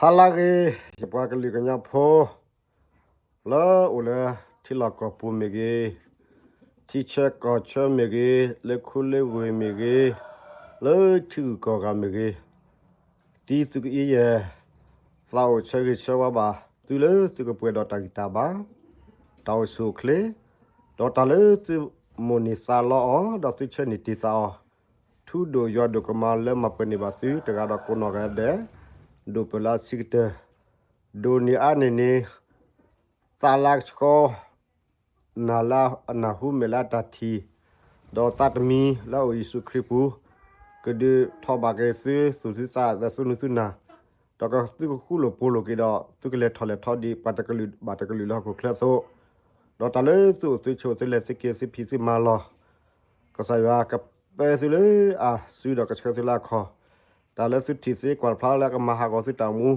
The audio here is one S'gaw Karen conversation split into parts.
ဟါလၢအဂ့ၤ, ယပှၤကလုာ်ကညီဖိ လၢအိၣ်လၢထံလီၢ်ကီၢ်ပူၤမ့ၢ်ဂ့ၤ, ထံဆၢကီၢ်ဆၢမ့ၢ်ဂ့ၤ, လၢခူလၢဝ့ၢ်မ့ၢ်ဂ့ၤ, လၢထံဂုၤကီၢ်ဂၤမ့ၢ်ဂ့ၤ, တံၤသုးကယဲၢ် သးအိၣ်ဆၢဂ့ၤဆၢဝါဘၣ်သုလၢသုကပှဲၤဒီးတၢ်ဂံၢ်တၢ်ဘါ, တၢ်အိၣ်ဆူၣ်အိၣ်ချ့, ဒီးတၢ်လၢသုမိၣ်န့ၢ်သးလီအီၤ ဒီးသုဆၢန့ၢ်တ့ၢ်သးအီၤ, ထူဒိၣ်ယွၤဒိၣ်ကမၤလၢမၤပှဲၤန့ၢ်ဘၣ်သုတဂၤဒီးကိးနီၢ်ဂၤဒဲး, ဒိၣ်ပၢၢ်လၢအဆံးကတၢၢ်, ဒိၣ်န့ၢ်အါန့ၢ်န့ၣ်, သးလၢကဆှီ နၢ်လၢအနၢ်ဟူ မဲာ်လၢအတၢ်ထံၣ်, ဒီးသးတမံၤလၢအအိၣ်ယ့ၣ်ၡူးခရံာ်ပူၤ, ကဒုးထီၣ်ဘၣ်က့ၤသုသူၣ်သုသး သုနူသုနၢ်, ဒီးကသုကဃူလိာ်ဖိးလိာ်က့ၤဒီး သုကလဲၤထီၣ်လဲၤထီဒ်ပှၤတကလုာ်ဘၣ်တကလုာ်လၢဟီၣ်ခိၣ်ချၢအသိး, ဒီးတၢ်လၢသုအိၣ်သုဆိးသုလဲၤသုက့ၤသုဖံးသုမၤလီၢ် ကစၢ်ယွၤကပၢသုလၢအစုဒီးကဆှၢသုလၢအခီၣ်, တၢ်လၢသုထံၣ်သ့ကွၢ်ဖျါလၢကမၤဟးဂီၤသုတၢ်အိၣ်မူ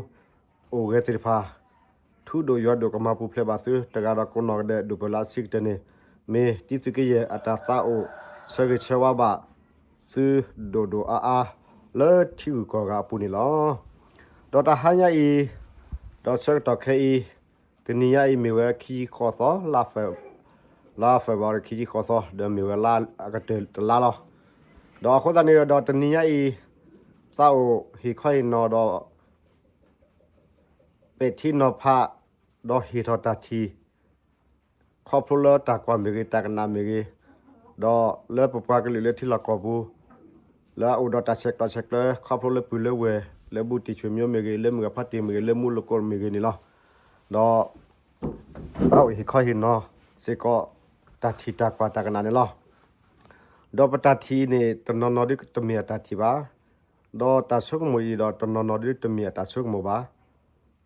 အိၣ်ဂဲၤသ့ၣ်တဖၣ်, ထူဒိၣ်ယွၤဒိၣ်ကမၤပူၤဖျဲးဘၣ်သုတဂၤဒီးကိးနီၢ်ဂၤဒဲး ဒိၣ်ပၢၢ်လၢအဆံးကတၢၢ်န့ၣ်, မ့ၢ်တံၤသုးကယဲၢ်အတၢ်သးအိၣ်ဆၢဂ့ၤဆၢဝါဘၣ်သုဒိၣ်ဒိၣ်အါအါ လၢထံဂုၤကီၢ်ဂၤအပူၤန့ၣ်လီၤ. ဒီးတဟါညါအံၤ, ဒီးဆၢကတီၢ်ခဲအံၤ, တနံၤညါအံၤမ့ၢ်ဝဲခံဆံဃိးသီ, လါ February ခံဆံဃိးသီ ဒီးမ့ၢ်ဝဲလါအကတၢၢ်တလါလီၤ. ဒီးအဃိသတးန့ၣ်ဒီးတနံၤညါအံၤ, သးအိၣ်ဟ့ၣ်ခီဟ့ၣ်နီၤဒီး ပဲာ်ထံနီၤဖး, ဒီးဟ့ၣ်ထီၣ်တၢ်ထံၣ်, ခီဖျိလၢတၢ်ကွၢ်မ့ၢ်ဂ့ၤ တၢ်ကနၣ်မ့ၢ်ဂ့ၤ, ဒီးလၢပပှၤကလုာ်လၢထံလီၢ်ကီၢ်ပူၤ, လၢအအိၣ်ဒီးတၢ်ဆဲးကျိးဆဲးကျၢ ခီဖျိလၢပုၢ်လၢဝဲၢ်, လၢဘူးတံၢ်ဆွေမျိုးမ့ၢ်ဂ့ၤ, လၢမုၢ်ဂၤဖါတံၢ်မ့ၢ်ဂ့ၤ, လၢမူလကီၢ်မ့ၢ်ဂ့ၤန့ၣ်လီၤ. ဒီး သးအိၣ်ဟ့ၣ်ခီဟ့ၣ်နီၤစ့ၢ်ကီး တၢ်ထံၣ်တၢ်ကွၢ်တၢ်ကနၣ်န့ၣ်လီၤ. ဒီးပတၢ်ထံၣ်အံၤန့ၣ် တနီၤနီၤဒ်တမ့ၢ်အတၢ်ထံၣ်ဘၣ်, ဒီးတၢ်ဆိကမိၣ်အံၤဒီး တနီၤနီၤဒ်တမ့ၢ်အတၢ်ဆိကမိၣ်ဘၣ်,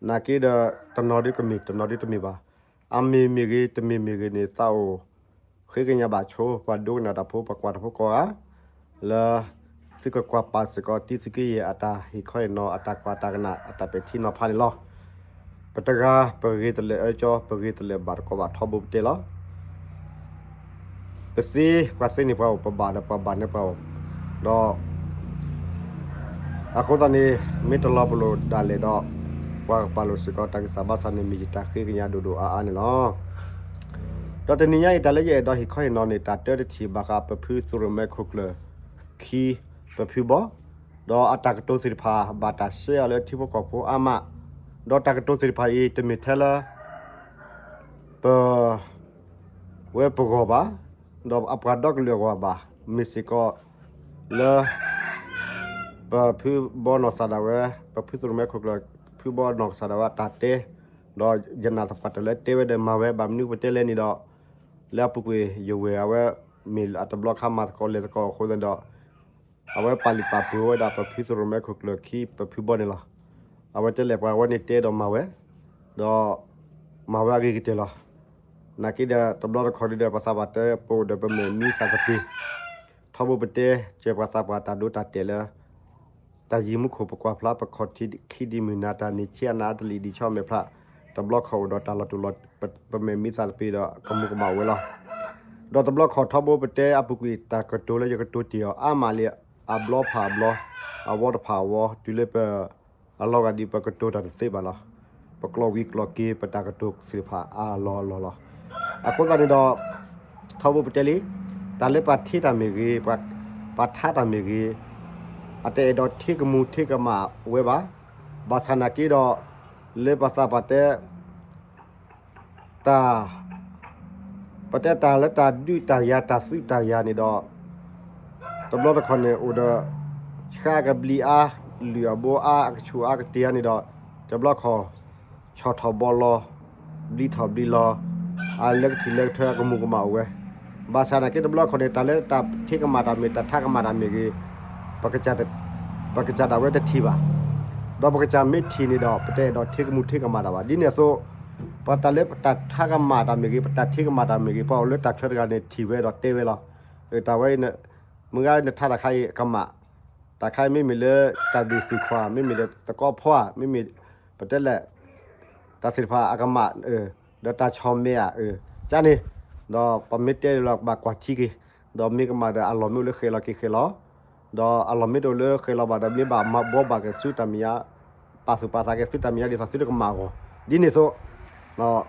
နာ်က့ဒီး တနီၤဒ်ကမ့ၢ် တနီၤဒ်တမ့ၢ်ဘၣ်. အမ့ၢ်မ့ၢ်ဂ့ၤ တမ့ၢ်မ့ၢ်ဂ့ၤန့ၣ် သးအိၣ်ဃ့ကညးဘၣ်ဆိ ပှၤဒိကနၣ်တၢ်ဖိ ပှၤကွၢ်တၢ်ဖိကိးဂၤ လၢသုကကွၢ်ပာ်စ့ၢ်ကီး တံၤသုးကယဲၢ်အတၢ်ဟ့ၣ်ခီဟ့ၣ်နီၤ အတၢ်ကွၢ်တၢ်ကနၣ် အတၢ်ပဲာ်ထံနီၤဖးန့ၣ်လီၤ. ပတဂၤပဂ့ၤတလဲၤအၢကၠီ ပဂ့ၤတလဲၤဘၣ်တကိးဘၣ် ထီဘိပတဲလီၤ. ပသ့ပှၤသ့န့ၢ်ပှၤအိၣ် ပဘၣ်ဒီးပှၤဘၣ်န့ၢ်ပှၤအိၣ်, ဒီး အဃိသတးန့ၣ် မ့ၢ်တလီၤပလိာ်ဒၣ်လဲာ်ဒီး ပှၤကပာ်လိာ်စ့ၢ်ကီးတၢ်ဂံၢ်စၢ်ဘါစၢ်န့ၣ် မ့ၢ်ယတၢ်ဃ့ကညးဒိၣ်ဒိၣ်အါအါန့ၣ်လီၤ. ဒီးတနံၤညါအံၤ တၢ်လၢယအဲၣ်ဒိးဟ့ၣ်ခီဟ့ၣ်နီၤန့ၣ် တၢ်တၢတထံၣ်ဘၣ်ဃးပဖုသုးရိၣ်မဲခိၣ်ကျၢၢ်ခံ ပဖုဘီ, ဒီးအတၢ်ကတိၤသ့ၣ်တဖၣ် ဘၣ်တၢ်ရှဲအီၤလၢထံဖိကီၢ်ဖိအါမး, ဒီးတၢ်ကတိၤသ့ၣ်တဖၣ်အံၤ တမ့ၢ်ထဲလၢ ပ ဝဲပဂီၢ်ဘၣ်, ဒီးအပှၤဒီကလုာ်အဂီၢ်ဘၣ်, မ့ၢ်စ့ၢ်ကီး လၢ ပဖုဘီနီၢ်ကစၢ်ဒၣ်ဝဲ, ပဖုသုးရိၣ်မဲခိၣ်ကျၢၢ် ဖုဘီနီၢ်ကစၢ်ဒၣ်ဝဲအတၢ်တဲ, ဒီးယနာ်သပှၢ်တၢၢ်လၢတဲဝဲဒီးမၤဝဲ ဘၣ်မနုၤပတဲလဲၣ်န့ၣ်ဒီး, လၢအပူၤကွံာ်ယဝဲၢ်အဝဲ မ့ၢ်အတဘျီခါမၤသကိးလဲၤသကိးအဃိသတးဒီး အဝဲပာ်လုၢ်ပာ်ပှ့ၤဝဲဒၣ်ပဖုသုးရိၣ်မဲခိၣ်ကျၢၢ်ခံ ပဖုဘီန့ၣ်လီၤ. အဝဲတဲလဲၣ်ပှၤဝဲန့ၣ်တဲဒီးမၤဝဲ, ဒီး မၤဝဲအဂ့ၤကတၢၢ်လီၤ. နာ်က့ဒီးတဘျီတခီၣ်ဒ်ဒီး ပှၤသးပှၢ်တဲပအိၣ်ဒီးပမဲာ်မံသးသပ့ၤ, ထီဘိပတဲ ကဲပှၤသးပှၢ်တၢ်ဒိတၢ်တဲာ်လၢ တၢ်ယံၤမူခိၣ်ပကွၢ်ဖျါ ပခီၣ်ထံးခံဒ်မုၢ်နၤ တၢ်နံၤဆ့အနၤအတလံာ်ဒံးဆီမဲာ်ဖျါ, တဘျီခီၣ်အိၣ်ဒီးတၢ်လီၤတူာ်လီၤ ပမဲာ်မံသးသပ့ၤဒီးကမူၤကမၣ်အိၣ်ဝဲလီၤ. ဒီးတဘျီခီၣ်ထီဘိပတဲအပူၤကွံာ် တၢ်ကတိၤလၢယကတိၤတ့ၢ်အီၤအါမးလံ, အဘျီဖးအဘျီ, အဝီတဖၣ်အဝီ, တုၤလၢပ အလီၤဂာ်ဒ်ပကတိၤတၢ်တသ့ဘၣ်လီၤ. ပကျီၢ်ဝံၤကျီၢ်က့ၤ ပတၢ်ကတိၤသ့ၣ်တဖၣ်အါလီၤအလီၢ်လီၤ. အဃိသတးန့ၣ်ဒီး ထီဘိပတဲလံ, တၢ်လၢပှၤထ့တၢ်မ့ၢ်ဂ့ၤ, ပှၤထါတၢ်မ့ၢ်ဂ့ၤ, အတအဲၣ်ဒိးထ့ကမူၤထ့ကမၣ်ဝဲဘၣ်. ဘၣ်ဆၣ်နာ်က့ဒီး လၢပှၤသးပှၢ်တဲ တၢ် ပတဲတၢ်လၢတၢ်ဒုးတၢ်ယၤ တၢ်သုးတၢ်ယၤန့ၣ်ဒီး တဘျီတခီၣ်န့ၣ် အိၣ်ဒီး ဆှါကဘျံးအါ, လုၢ်အဘိအါ, အကဆူၣ်အါကတ့ၤအါန့ၣ်ဒီး တဘျီခီၣ် ဆီၣ်ထီၣ်ဘီလီၤ, ဘျံးထီၣ်ဘျံးလီၤ, အလၢကထံၣ်လၢကထၢအကမူၤကမၣ်အိၣ်ဝဲ. ဘၣ်ဆၣ်နာ်က့တဘျီခီၣ်န့ၣ် တၢ်လၢတၢ်ထ့ကမၣ်တၢ်မ့ၢ် တၢ်ထါကမၣ်တၢ်မ့ၢ်ဂ့ၤ ပကစၢ်ဒၣ်ဝဲတထံၣ်ဘၣ်. ဒီးပကစၢ်မ့ၢ်ထံၣ်န့ၣ်ဒီး ပတအဲၣ်ဒိးထ့ကမူၤထ့ကမၣ်တၢ်ဘၣ်. ဒ်န့ၣ်အသိး ပတၢ်လၢပတၢ်ထါကမၣ်တၢ်မ့ၢ်ဂ့ၤ, ပတၢ်ထ့ကမၣ်တၢ်မ့ၢ်ဂ့ၤ, ပှၤအိၣ်လၢတၢ်ချၢတဂၤန့ၣ်ထံၣ်ဝဲဒီးတဲဝဲလီၤ. တၢ်ဝဲ မုၢ်ဂၤနထါတၢ်ခါအံၤကမၣ်, တၢ်ခါအံၤမ့မ့ၢ်လၢတၢ်ဒုးသုးခွါ, မ့မ့ၢ်လၢသကိးဖီဧါ, မ့မ့ၢ်ပတဲလဲၣ် တၢ်သ့ၣ်တဖၣ်အကမၣ်, ဒီးတၢ်ဆီၣ်မဲာ်ဧါ, ကန့ၣ်, ဒီးပမ့ၢ်တဲလီၤဘၣ်ကွၢ်ထံက့ၤ, ဒီးမ့ၢ်ကမၣ်ဒီးအလီၢ်မ့ၢ်အိၣ်လၢဃဲၤလီၤက့ၤဃဲၤလီၤ, ဒီးအလီၢ်မ့ၢ်တအိၣ်လၢဃဲၤလီၤဘၣ်ဒီး မ့ၢ်ဘၣ်ဘှီဘၣ်က့ၤဆူတၢ်မဲာ်ညါ ပာ်သူၣ်ပာ်သးက့ၤသုတၢ်မဲာ်ညါဒ်သိးသုတကမၣ်အဂီၢ်, ဒ်န့ၣ်အသိး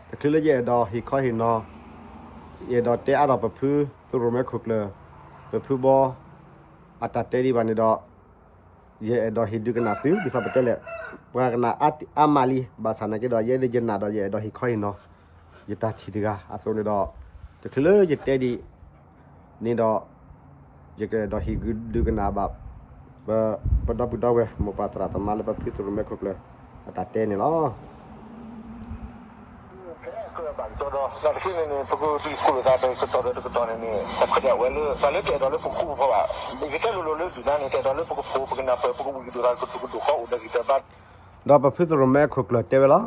တချုးလၢယအဲၣ်ဒိးဟ့ၣ်ခီဟ့ၣ်နီၤ, ယအဲၣ်ဒိးတဲအါထီၣ်ပဖုသရိၣ်မဲခိၣ်ကျၢၢ်, ပဖုဘီ အတၢ်တဲဒံးဘၣ်န့ၣ်ဒီး ယအဲၣ်ဒိးဟ့ၣ်ဒုးကနၣ်သု ဒ်သိးပတဲလဲၣ်, ပှၤကနၣ်အါမးလံ ဘၣ်ဆၣ်နာ်က့ဒီး ယဲဒၣ်ယနာ်ဒီး ယအဲၣ်ဒိးဟ့ၣ်ခီဟ့ၣ်နီၤ ယတၢ်ထံၣ်တဂၤအသိးန့ၣ်ဒီး တချုးလၢယတဲဒ်န့ၣ်ဒီး ယကအဲၣ်ဒိးဟ့ၣ်ဒုးကနၣ်ဘၣ် ပ ပဒီပုၢ်ဒီဝဲၢ် မိၢ်ပၢ်သရၣ်သမါလၢပဖုသရိၣ်မဲခိၣ်ကျၢၢ် အတၢ်တဲန့ၣ်လီၤ. ဘၣ်ကစီဒီး တၢ်တခါန့ၣ်န့ၣ် ပကဒုးကိၢ်လိာ်သးတကတီၢ်ဒီးတကတီၢ်န့ၣ်န့ၣ် တၢ်ခွဲးတၢ်ယာ်ဝဲလၢ တၢ်လၢတအဲၣ်ဒိးလၢပဃူပဖိဘၣ်, ယကတဲလိၤလိၤလၢဒုၣ်ဒါန့ၣ် တအဲၣ်ဒိးလၢပကဖိး ပကနၢ်ပၢၢ် ပကဝံၣ်ကဒိၣ်သးကဒိၣ်ကဒိၣ်ဃီအိၣ်ဒီးဂံၢ်ဒီးဘါ ဒီးပဖုသရိၣ်မဲခိၣ်ကျၢၢ်တဲဝဲလီၤ.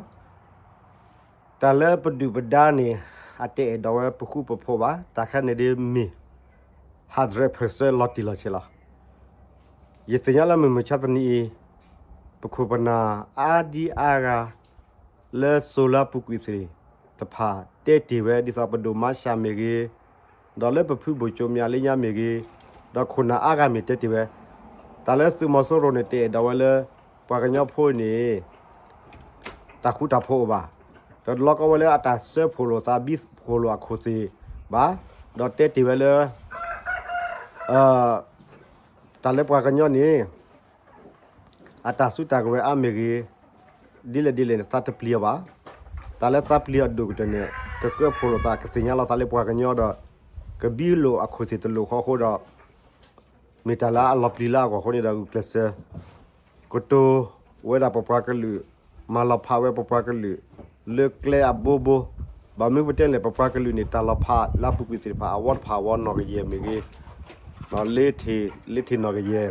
တၢ်လၢပဒုၣ်ပဒါန့ၣ် အတအဲၣ်ဒိးဝဲပဃူပဖိဘၣ်, တၢ်ခဲန့ၣ်ဒ်မ့ၢ် hundred percent လီၤတံၢ်လီၤဆဲးလီၤ. ယသ့ၣ်ညါလၢမုၢ်မဆါတနံၤအံၤ ပခိၣ်ပနၢ်အါဒံအါဂၤ လၢစိၤလၢအပူၤကွံာ်သ့ၣ်တဖၣ် တဲတ့ၢ်ဝဲဒ်သိးပဒိၣ်မါရှၤမ့ၢ်ဂ့ၤ, ဒီးလၢပဖုဘိၣ်ကၠိမၠးလၢညါမ့ၢ်ဂ့ၤ, ဒီးခိၣ်နၢ်အါဂၤမ့ၢ်တဲတ့ၢ်ဝဲ, တၢ်လၢသုးမီၤစိရိၤန့ၣ် တအဲၣ်ဒိးဝဲလၢ ပှၤကညီဖိန့ၣ် တၢ်ဃူတၢ်ဖိးအိၣ်ဘၣ်, ဒီးတလီၤကီဝဲလၢအတၢ်ဆှၢဖှိၣ်လိာ်သး ဘံဖှိၣ်လိာ်အခိၣ်သ့ၣ်ဘၣ်, ဒီးတဲတ့ၢ်ဝဲလၢ တၢ်လၢပှၤကညီန့ၣ် အတၢ်စုတၢ်ကဝဲၤအါမ့ၢ်ဂ့ၤ, ဒ်လဲၣ်ဒ်လဲၣ်န့ၣ် သးတပျံၤအီၤဘၣ်. တၢ်လၢသးပျံၤအီၤဒိၣ်ကတၢၢ်န့ၣ် ကကၢဖှိၣ်လိာ်သး ကသ့ၣ်ညါလီၤသးလၢပှၤကညီဒီး ကဘံလိာ်အခိၣ်သ့ၣ်တလိၣ်ဃီအဃိဒီး မ့ၢ်တၢ်လၢအလီၤပျံၤလၢအဂီၢ်အဃိန့ၣ်ဒီး ဂုာ်ကျဲးစၢး ကတိၤဝဲဒၣ်ပပှၤကလုာ်, မၤလီၤဖးဝဲပပှၤကလုာ် လၢကျဲအဘိဘိ, ဘၣ်မနုၤပတဲလဲၣ် ပပှၤကလုာ်န့ၣ် တၢ်လီၤဖးလၢအပူၤကွံာ်သ့ၣ်တဖၣ် အဝီတဖၣ်အဝီနီၢ်ကယဲၢ်မ့ၢ်ဂ့ၤ, လ့ထ့ၣ်နီၢ်ကယဲၢ်,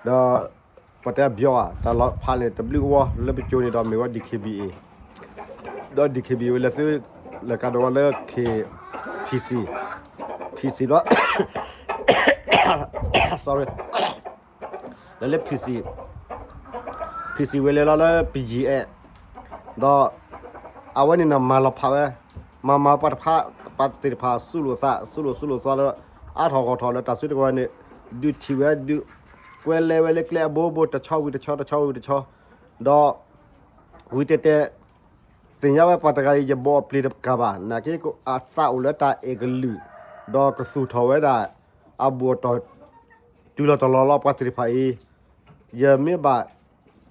ဒီး ပတဲဘျီဧါ တၢ်လီၤဖးန့ၣ် တဘျုးဝီလၢပကၠိန့ၣ်ဒီးမ့ၢ်ဝဲ DKBA, ဒီး DKBA ဝဲလဲၤသု လဲၤကဒီးဝဲလၢ K PC, PC ဒီး sorry လဲၤလၢ PC, PC ဝဲလဲၤလီၤလၢ ပယံၤအဲၣ်, ဒီး အဝဲန့ၣ်နီၢ်မၤလီၤဖးဝဲ, မၤမၤပှၤတဖၣ် ပှၤသ့ၣ်တဖၣ် စူးလိာ်သး စူးလိာ်စူးလိာ်သးလၢ အါထီၣ်ဂီၢ်ထီၣ်လၢတၢ်စုတကဝဲၤန့ၣ် ဒုးထံၣ်ဝဲ ဒုးကွဲလဲဝဲလၢကျဲအဘိဘိ တဆီဝံၤတဆီ တဆီဝံၤတဆီ, ဒီး ဝံၤတဲတဲ သ့ၣ်ညါဝဲပှၤတဂၤအံၤ ယဘိးအပျ့ၤတကးဘၣ် နာ်က့ အသးအိၣ်လၢတၢ်အဲၣ်ကလုာ်, ဒီးကသူၣ်ထီၣ်ဝဲဒၣ် အဘူၣ်အတီၢ် တုၤလီၤတလီၤလီၤ ပှၤသ့ၣ်တဖၣ်အံၤ, ယမ့ၢ်ဘၣ်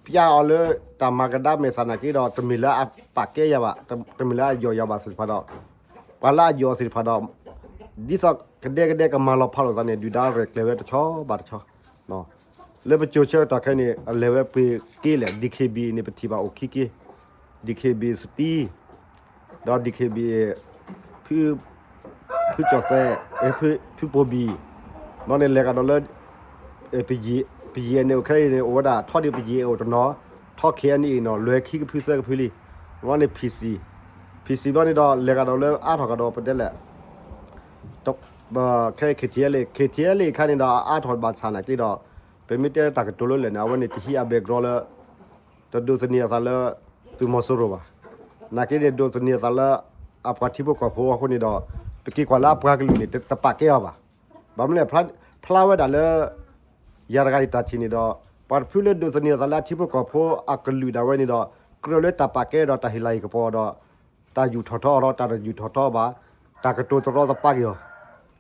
ပျၢ်အီၤလၢတၢ်မၤကဒါမဲာ်သးနာ်က့ဒီး တမ့ၢ်လၢအပာ်ကဲယၤဘၣ်, တမ့ၢ်လၢအယီၢ်ယၤဘၣ်သ့ၣ်တဖၣ်ဒီး ပှၤလၢအယီၢ်သ့ၣ်တဖၣ်ဒီး ဒ်သိးကဒဲကဒဲကမၤလီၤဖးလိာ်သးန့ၣ် ဒုၣ်ဒါရဲၣ်ကျဲၤဝဲတဆီဘၣ်တဆီ လၢပကၠိဆၢကတီၢ်ခဲအံၤန့ၣ် အလဲၤဝဲပှ့ၤက့လဲၣ် DKBA န့ၣ် ပထံၣ်ဘၣ်အိၣ်ခံက့, DKBA စတံ, ဒီး DKBA ဖု ဖုကၠီၣ်သဲး, ဖုပိာ်ဘံၣ်, ဘျီန့ၣ်လဲၤကဒီးလၢ ပယံၤန့ၣ် အိၣ်ခဲအံၤန့ၣ် အိၣ်ဝဲဒၣ် ထီၣ်ဒံးပယံၤအိၣ်တနီၤ, ထီၣ် KNA နီၤ လွဲၢ်ခံကဖုသၢကဖုလံ, ဘျီန့ၣ် PC, PC ဘျီန့ၣ်ဒီးလဲၤကဒီးလၢအါထီၣ်ကဒီးပတဲလဲၣ် ခဲ KTLA, KTLA အခါန့ၣ်ဒီးအါထီၣ်ဘၣ်ဆၣ်နာ်က့ဒီး ပမ့ၢ်တဲလၢတၢ်ကတိၤလၢလဲၣ်န့ၣ် အဝဲန့ၣ်တဟံးအ background လၢ တဒိးသန့ၤအသးလၢ သုးမီၤစိရိၤဘၣ်. နာ်က့န့ၣ် ဒိးသန့ၤအသးလၢ အပှၤထံဖိကီၢ်ဖိအဃိန့ၣ်ဒီး ပက့ၤကွၢ်လၢအပှၤကလုာ်န့ၣ် တပာ်ကဲအီၤဘၣ်. ဘၣ်မနုၤလဲၣ် ဖျါဝဲဒၣ်လၢ ယၤတဂၤယတၢ်ထံၣ်န့ၣ်ဒီး ပှၤတဖုလၢဒိးသန့ၤအသးလၢအထံဖိကီၢ်ဖိအကလုာ်ဒၣ်ဝဲန့ၣ်ဒီး ကြၢးလၢတၢ်ပာ်ကဲဒီးတၢ်ဟ့ၣ်လၤဟ့ၣ်ကပီၤဒီး တၢ်ယူာ်ထီၣ်ထီအီၤဒီး တၢ်တယူာ်ထီၣ်ထီအီၤဘၣ်, တၢ်ကတိၤသရီသပၢက့ၤအီၤ,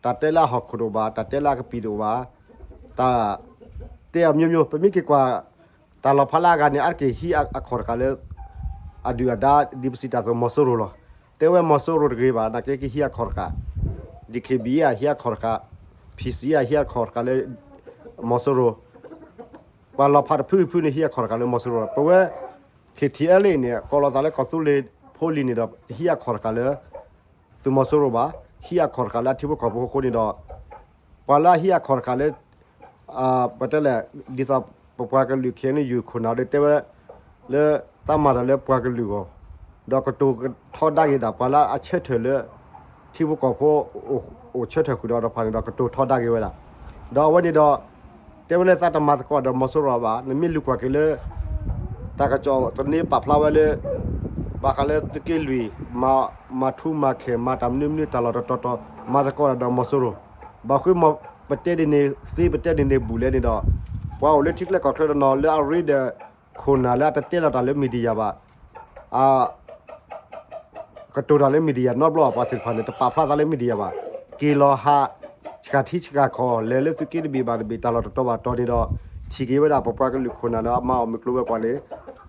တၢ်တဲလၢအဟီၣ်ခိၣ်တအိၣ်ဘၣ်, တၢ်တဲလၢအကပံာ်တအိၣ်ဘၣ်, တၢ်တဲအမျိုးမျိုး ပမ့ၢ်က့ၤကွၢ် တၢ်လီၤဖးလၢအဂၤန့ၣ် အါတက့ၢ်ဟံးအခီၣ်တဃာ်လၢ အဒုၣ်အဒါ ဒ်ပစံးတၢ်အသိး မီၤစိရိၤလီၤ. တဲဝဲမီၤစိရိၤတဂ့ၤဘၣ် နာ်က့ကဟံးအခီၣ်တဃာ်, DKBA ဟံးအခီၣ်တဃာ်, PC ဟံးအခီၣ်တဃာ်လၢ မီၤစိရိၤ, ပှၤလီၤဖးတဖုဖုန့ၣ် ဟံးအခီၣ်တဃာ်လၢမီၤစိရိၤလီၤ. ပဝဲ KTLA န့ၣ် ကိးလီၤသးလၢကီၢ်သူလ့ၤဖိလံၤန့ၣ်ဒီး ဟံးအခီၣ်တဃာ်လၢ သုးမီၤစိရိၤဘၣ်, ဟံးအခီၣ်တဃာ်လၢအထံဖိကီၢ်ဖိအဃိန့ၣ်ဒီး ပှၤလၢအဟံးအခီၣ်တဃာ်လၢ ပတဲလဲၣ် ဒ်သိးပပှၤကလုာ် KNU ခိၣ်နၢ်ဒီးတဲဝဲ လၢသးမၤတၢ်လၢပှၤကလုာ်အဂီၢ်, ဒီးကတိၤထီဒါက့ၤဒၣ် ပှၤလၢအဆၢထၢၣ်လၢ ထံဖိကီၢ်ဖိ အိၣ်ဆၢထၢၣ်ဃုာ်ဒီးတဖၣ်န့ၣ်ဒီး ကတိၤထီဒါက့ၤဝဲဒၣ်. ဒီးအဝဲန့ၣ်ဒီး တဲဝဲလၢသးတမၤသကိးဒီးမီၤစိရိၤဘၣ်, နမ့ၢ်လူၤကွၢ်က့ၤလၢ တၢ်ကစီၣ်သန့ပာ်ဖျါဝဲလၢ ဘၣ်ဃးလၢသုးက့လွံၢ် မၤထူမၤခဲ မၤတၢ်မနုၤမနုၤ တၢ်လီၢ်တတီၤတီၤ မၤသကိးတၢ်ဒီးမီၤစိရိၤ, ဘၣ်ဃုပတဲဒ်န့ၣ်သ့ ပတဲဒ်န့ၣ်ဘူးလဲၣ်န့ၣ်ဒီး ပှၤအိၣ်လၢထံချၢကီၢ်ချၢတနီၤလၢအရ့ဒီး ခိၣ်နၢ်လၢအတတဲလီၤတၢ်လၢ media ဘၣ်, အ ကတိၤတၢ်လၢ media နီတဘျီ ပှၤသ့ၣ်တဖၣ်န့ၣ် တပာ်ဖျါသးလၢ media ဘၣ်, က့ၤလီၤဟး ဆှၣ်ထံဆှၣ်ခီ လဲၤလၢသုးက့တဘ့ၣ်ဘၣ်တဘ့ၣ် တၢ်လီၢ်တတီၤဘၣ်တတီၤန့ၣ်ဒီး ထံၣ်က့ၤဝဲဒၣ်ပပှၤကလုာ်ခိၣ်နၢ်ဒီးအမၤအီၣ်မုၢ်ကျိၤဝဲၤကွာ်န့ၣ်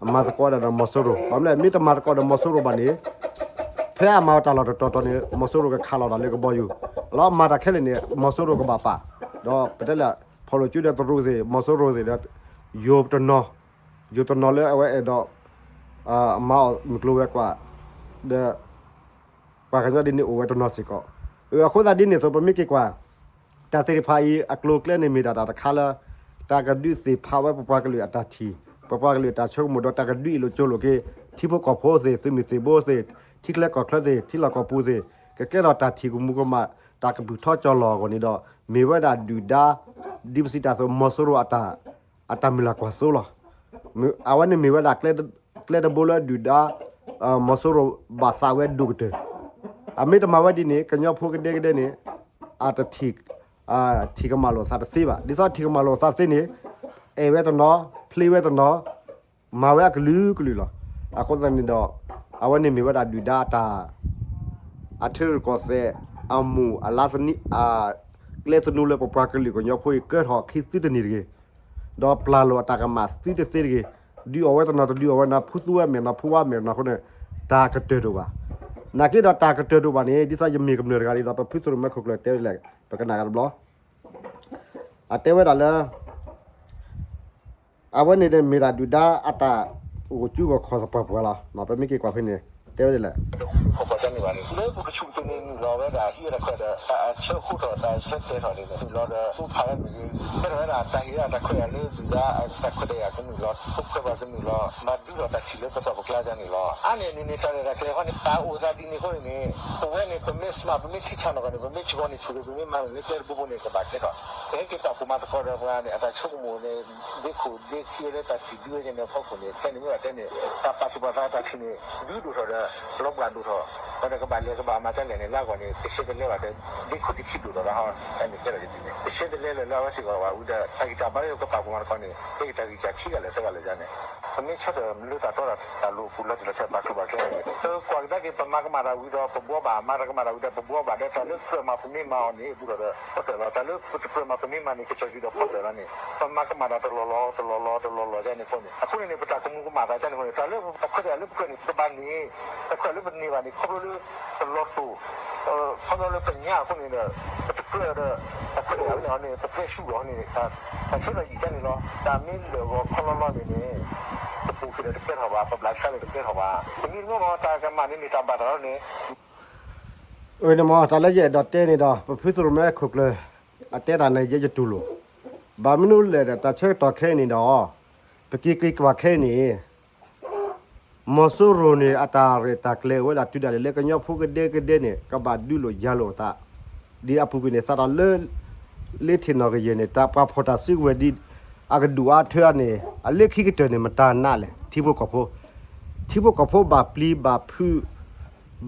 အမၤသကိးဝဲဒၣ်ဒီးမီၤစိရိၤ, ဘၣ်မနုၤလဲၣ် မ့ၢ်တမၤသကိးဒီးမီၤစိရိၤဘၣ်န့ၣ် ဖဲအမၤအီၤတၢ်လီၢ်တတီၤတီၤန့ၣ် မီၤစိရိၤကခးလီၤတၢ်လၢကဘီယူၤ, လီၤမၤတၢ်ခဲလၢာ်န့ၣ် မီၤစိရိၤကဘၣ်ပာ်, ဒီးပတဲလၢ ဖီၣ်လိာ်ကၠူဒီးတရူးသ့ၣ် မီၤစိရိၤသ့ၣ်ဒီး ယိၤတနီၤ ယိၤတနီၤလၢအဝဲအဲၣ်ဒိး မၤအီၣ်မုၢ်ကျိၤဝဲၤကွာ် ဒီး ပှၤကညီဒ်န့ၣ်အိၣ်ဝဲတနီၤစ့ၢ်ကီး, အဃိသတးဒ်န့ၣ်အသိး ပမ့ၢ်က့ၤကွၢ် တၢ်သ့ၣ်တဖၣ်အံၤ အကျိၤအကျဲန့ၣ်မ့ၢ်ဒၣ်တၢ်တခါလၢ တၢ်ကဒုးသ့ၣ်ဖးဝဲပပှၤကလုာ်အတၢ်ထံၣ်, ပပှၤကလုာ်အတၢ်ဆိကမိၣ်ဒီးတၢ်ကဒုးအ့ၣ်လိာ်ကၠိလိာ်က့ၤ ထံဖိကီၢ်ဖိသ့ၣ် သုးမုၢ်သံၣ်ဘိသ့ၣ် ထံချၢကီၢ်ချၢသ့ၣ် ထံလီၢ်ကီၢ်ပူၤသ့ၣ် ကကဲထီၣ်တၢ်ထံၣ်ကမူၤကမၣ် တၢ်ကပုာ်ထီၣ်ကၠီလီၤအဂီၢ်န့ၣ်ဒီး မ့ၢ်ဝဲဒၣ်ဒုၣ်ဒါ ဒ်ပစံးတၢ်အသိး မီၤစိရိၤအတၢ် အတၢ်မုၢ်လၢ်ကွၢ်စိလီၤ. အဝဲန့ၣ်မ့ၢ်ဝဲဒၣ် ကျဲတဘိလၢဒုၣ်ဒါ မီၤစိရိၤဘၣ်သးဝဲဒိၣ်ကတၢၢ်, အမ့ၢ်တမၤဝဲဒ်န့ၣ် ကညီဖိကဒဲကဒဲန့ၣ် အတထံၣ် ထံၣ်ကမၣ်လိာ်သးတသ့ဘၣ်. ဒ်သိးထံၣ်ကမၣ်လိာ်သးသ့န့ၣ် အဲၣ်ဝဲတနီၤ ဖျ့ဝဲတနီၤ မၤဝဲအကလုာ်ကလုာ်လီၤ. အဃိသတးန့ၣ်ဒီး အဝဲန့ၣ်မ့ၢ်ဝဲဒၣ်ဒုၣ်ဒါအတၢ် အထံရူၢ်ကီၢ်သဲး အမူၢ်အလါသနံ အကျဲသနူလၢပပှၤကလုာ်ကညီဖိအံၤ ကၢထီၣ်အခံသုတန့ၢ်တဂ့ၤ, ဒီးပျၢ်လိာ်အတၢ်ကမၣ်သုတသ့တဂ့ၤ, ဒုးအီၣ်ဝဲတနီၤတဒုးအီၣ်ဝဲတနီၤ ဖုသူဝဲမဲာ်နီၤ ဖုဝါမဲာ်နီၤအဃိန့ၣ် တၢ်ကတၢၢ်တအိၣ်ဘၣ်. နာ်က့ဒီးတၢ်ကတၢၢ်တအိၣ်ဘၣ်န့ၣ် ဒ်သိးယမ့ၢ်ကမျၢၢ်တဂၤဒ်သိး ပဖုသရိၣ်မဲခိၣ်ကျၢၢ်တဲဝဲဒ်လဲၣ် ပကနၣ်ဂၤတဘျီ အတဲဝဲဒၣ်လၢ အဝဲန့ၣ်န့ၣ်မ့ၢ်ဒၣ်ဒုၣ်ဒါအတၢ်ဂီၤကူဂီၤခီၣ်သပှၢ်ပှၢ်လီၤ. ပမ့ၢ်က့ၤကွၢ်ဖဲန့ၣ် တဲဝဲဒ်လဲၣ် လၢပကဆူၣ်ကတၢၢ်န့ၣ် နုာ်လီၤဝဲဒၣ်ဟံးဝဲတၢ်ခွဲးဒီး တၢ်ဆၢဃိထီၣ်တၢ်ဆၢတဲာ်ထီၣ်န့ၣ် နုာ်လီၤဒီး အိၣ်ဖးဝဲမ့ၢ်ဂ့ၤ ကဲထီၣ်ဝဲဒၣ်တၢ်ဟ့ၣ်ဝဲဒၣ်တၢ်ခွဲးတၢ်ယာ်လၢဒုၣ်ဒါတၢ်ခွဲးတၢ်ယာ်ကနုာ်လီၤ ဖိခွဲးပှၤကနုာ်လီၤ မၤဒုးထီၣ်တၢ်ထံၣ်လၢပသးပကျါန့ၣ်လီၤ. အါန့ၢ်န့ၣ်န့ၣ် တၢ်ရဲၣ်တၢ်ကျဲၤဃီန့ၣ် တၢ်အိၣ်သးဒ်န့ၣ်အဃိန့ၣ်န့ၣ် ပဝဲန့ၣ် ပမ့ၢ် smart ပမ့ၢ်ထံဆးနီၢ်ကီၢ်န့ၣ် ပမ့ၢ်ဆှီန့ၣ်ဆူၣ်ဒီး ပမ့ၢ်မၤန့ၣ်လၢကျဲတဘိဘိန့ၣ် ကဘၣ်ကဲထီၣ် ကဟဲက့ၤတၢ်ဖှိၣ်မၤသကိးဒီးပှၤန့ၣ် အတၢ်ဆိကမိၣ်န့ၣ် ဒ့ခိၣ်ဒ့ခံဝဲလၢတၢ်ထံၣ်ဒုးဝဲန့ၣ်အဖီခိၣ်န့ၣ် ခဲန့ၣ်မ့ၢ်ဘၣ်တဲန့ၣ် တၢ်ပာ်သူၣ်ပာ်သးတၢ်ထံၣ်န့ၣ် ဒုးဒိၣ်ထီၣ်ဒီး လီၤဘှၣ်ဒိၣ်ထီၣ် ဝဲဒီးကဘၣ်လဲၤကဘၣ်မၤဒ်လဲၣ်န့ၣ် လၢအဂီၢ်န့ၣ် တဆဲတလဲဘၣ်ဒီး ဒ့ခိၣ်ဒ့ခံဒိၣ်ထီၣ်လီၤဟီ အဲန့ၣ်ကဲထီၣ်ဒ်န့ၣ် တဆဲတလဲလၢၤလၢအဝဲစ့ၢ်ကီးဘၣ်ဝံၤဒီး တၢ်ဂံၢ်တၢ်ဘါလၢကပာ်ဖှိၣ်မၤသကိးန့ၣ် ကဲက့ၤတၢ်ဂံၢ်တၢ်ခံဂၤလၢာ်သၢဂၤလၢာ်န့ၣ် ပမ့ၢ်ဆၢထၢၣ်လၢတၢ်တီတၢ်လိၤအပူၤလီၤတံၢ်လီၤဆဲးပာ်ကျိၤပာ်ကျဲန့ၣ် ပကွၢ်ကဒါက့ၤ ပမၤကမၣ်တၢ်ဝံၤဒီးပဘှီဘၣ် မၤတၢ်ကမၣ်တၢ်ဝံၤဒီးပဘှီဘၣ်ဒီး တၢ်လၢကြၢးမၤပမ့ၢ်မၤအီၤန့ၣ် ဘူးထီၣ်ဒီး အိၣ်တၢ်လီၤ တၢ်လၢပတကြၢးမၤပမ့ၢ်မၤန့ၣ် ကစီၤယူၤဒီးဖီၣ်တၢ်လီၤန့ၣ် ပမၤကမၣ်တၢ်တလီၢ်လီၤ တလီၢ်လီၤ တလီၢ်လီၤန့ၣ်အဃိန့ၣ် အဃိန့ၣ်န့ၣ် ပတၢ်ကမူၤကမၣ်သးန့ၣ်အဃိန့ၣ် တၢ်လၢတၢ်ခွဲးတၢ်ယာ်လၢပကြၢးန့ၣ် ပကဘၣ်န့ၢ် တၢ်ခွဲးတၢ်ယာ်လၢပကြၢးန့ၣ် ခီဖျိလၢ တလီၤတိာ် ခီဖျိလၢပညါအဃိန့ၣ်ဒီး ပတကြၢးဒီး တၢ်ခွဲးတၢ်ယာ်ဝဲန့ၣ်န့ၣ် ပကျဲဆူၣ်လီၤန့ၣ် တၢ်ဆၢထၢၣ်ယံာ်ကန့ၣ်လီၤ. တၢ်မ့ၢ်လၢာ်ဂီၤခီလီၤလီၤန့ၣ်န့ၣ် တပူၤဃ့ဒီးတကဲထီၣ်ဘၣ် ပဘျးဆှါန့ၣ်တကဲထီၣ်ဘၣ် တမံၤတမံၤမ့ၢ်တၢ်ကမၣ်န့ၣ်န့ၣ် တၢ်ဘၣ်သးလီၤန့ၣ် အဝဲန့ၣ်မ့ၢ်တၢ်လၢယအဲၣ်ဒိးတဲန့ၣ်ဒီး ပဖုသရိၣ်မဲခိၣ်ကျၢၢ် အတဲတၢ်န့ၣ်ယဲယတူၢ်လိာ်, ဘၣ်မနုၤလဲၣ်ဒီး တၢ်ဆၢကတီၢ်ခဲအံၤန့ၣ်ဒီး ပက့ၤက့ၤကွၢ်ခဲအံၤန့ၣ် မီၤစိရိၤန့ၣ် အတၢ်ရဲၣ်တၢ်ကျဲၤဝဲဒၣ်တုၤဒၣ်လဲာ်လၢကညီဖိကဒဲကဒဲန့ၣ် ကဘၣ်ဒုးလိာ်ယၤလိာ်အသး, ဒ်အပူၤကွံာ်န့ၣ် စးထီၣ်လၢ လၢထံၣ်နီၣ်ကယဲၢ်န့ၣ် တၢ်ပှၤဖီၣ်တၢ်စုကဝဲၤဒ် အကဒုၣ်အါထၢအါန့ၣ် အလၢခံကတၢၢ်န့ၣ် မတၤနာ်လဲၣ် ထံဖိကီၢ်ဖိ, ထံဖိကီၢ်ဖိဘၣ်ပျံၤဘၣ်ဖုး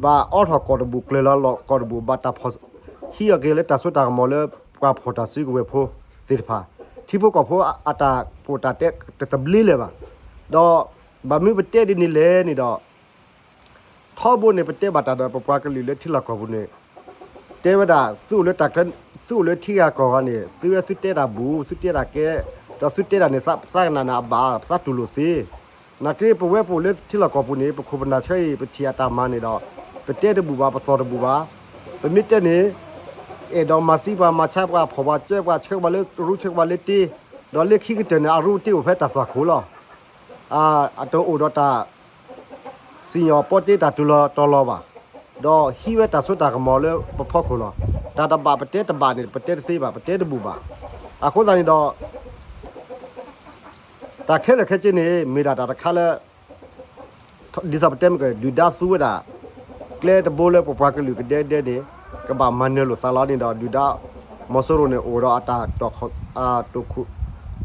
ဘၣ်အိးထီၣ်ကီၢ်တဘူၣ် ကျၢၤလီၤလီၤကီၢ်တဘူၣ် ဘၣ်တၢ်ဖီၣ် ဟံးအီၤက့ၤလၢတၢ်စိတၢ်ကမီၤလၢ ပှၤဖီၣ်တၢ်စုကဝဲၤဖိသ့ၣ်တဖၣ်, ထံဖိကီၢ်ဖိအတၢ်ကိးတၢ်တဲတသဘျ့လၢၤဘၣ်. ဒီး ဘၣ်မနုၤပတဲဒ်န့ၣ်လဲၣ်န့ၣ်ဒီး ထီဘိန့ၣ် ပတဲဘၣ်တၢ်ဒီး ပပှၤကလုာ်လၢထံလီၢ်ကီၢ်ပူၤန့ၣ် တဲဝဲဒၣ် သုအိၣ်လၢတၢ်ကျဲ သုအိၣ်လၢထံဂၤကီၢ်ဂၤန့ၣ် သုဝဲသုတဲတၢ်ဘူၣ် သုတဲတၢ်ကဲ ဒီးသုတဲတၢ်န့ၣ် သးကနၣ်န့ၣ်အဘၣ် သးတူၢ်လိာ်သ့ နာ်က့ ပဝဲပအိၣ်လၢထံလီၢ်ကီၢ်ပူၤန့ၣ် ပခိၣ်ပနၢ်ဆၢအံၤ ပထံၣ်အတၢ်မၤန့ၣ်ဒီး ပတဲတဘူၣ်ဘၣ် ပသီၣ်တဘူၣ်ဘၣ်. ပမ့ၢ်တဲန့ၣ် အဲၣ်ဒိးမၤသံပှၤ မၤဆါပှၤ ဖီၣ်ပှၤ ကၢပှၤ ဆှၢပှၤလၢရူ ဆှၢပှၤလၢတ့ ဒီးလၢခံကတၢၢ်န့ၣ် အရူတ့အိၣ်ဖဲတၢ်သွၣ်ခိၣ်လီၤ. အတအိၣ်ဒီးတၢ် စံၣ်ညီၣ်ပီတ့တၢ်တုၤလီၤတီၤလီၤဘၣ်. ဒီးဟံးဝဲတၢ်စိတၢ်ကမီၤလၢပဖီခိၣ်လီၤ. တၢ်တဘၣ်ပတဲတဘၣ်န့ၣ် ပတဲတသ့ဘၣ် ပတဲတဘူၣ်ဘၣ်. အဃိသတးန့ၣ်ဒီး တၢ်ခဲလၢာ်ခဲဆ့န့ၣ် မ့ၢ်ဒၣ်တၢ်တခါလၢ ဒ်သိးပတဲမ့ၢ်က ဒုၣ်ဒါသူဝဲဒၣ် ကျဲတဘိလၢပပှၤကလုာ်ကဒဲကဒဲန့ၣ် ကဘၣ်မၤနၢၤလိာ်သးလီၤန့ၣ်ဒီး ဒုၣ်ဒါ မီၤစိရိၤန့ၣ် အိၣ်ဒီးအတၢ် တိာ်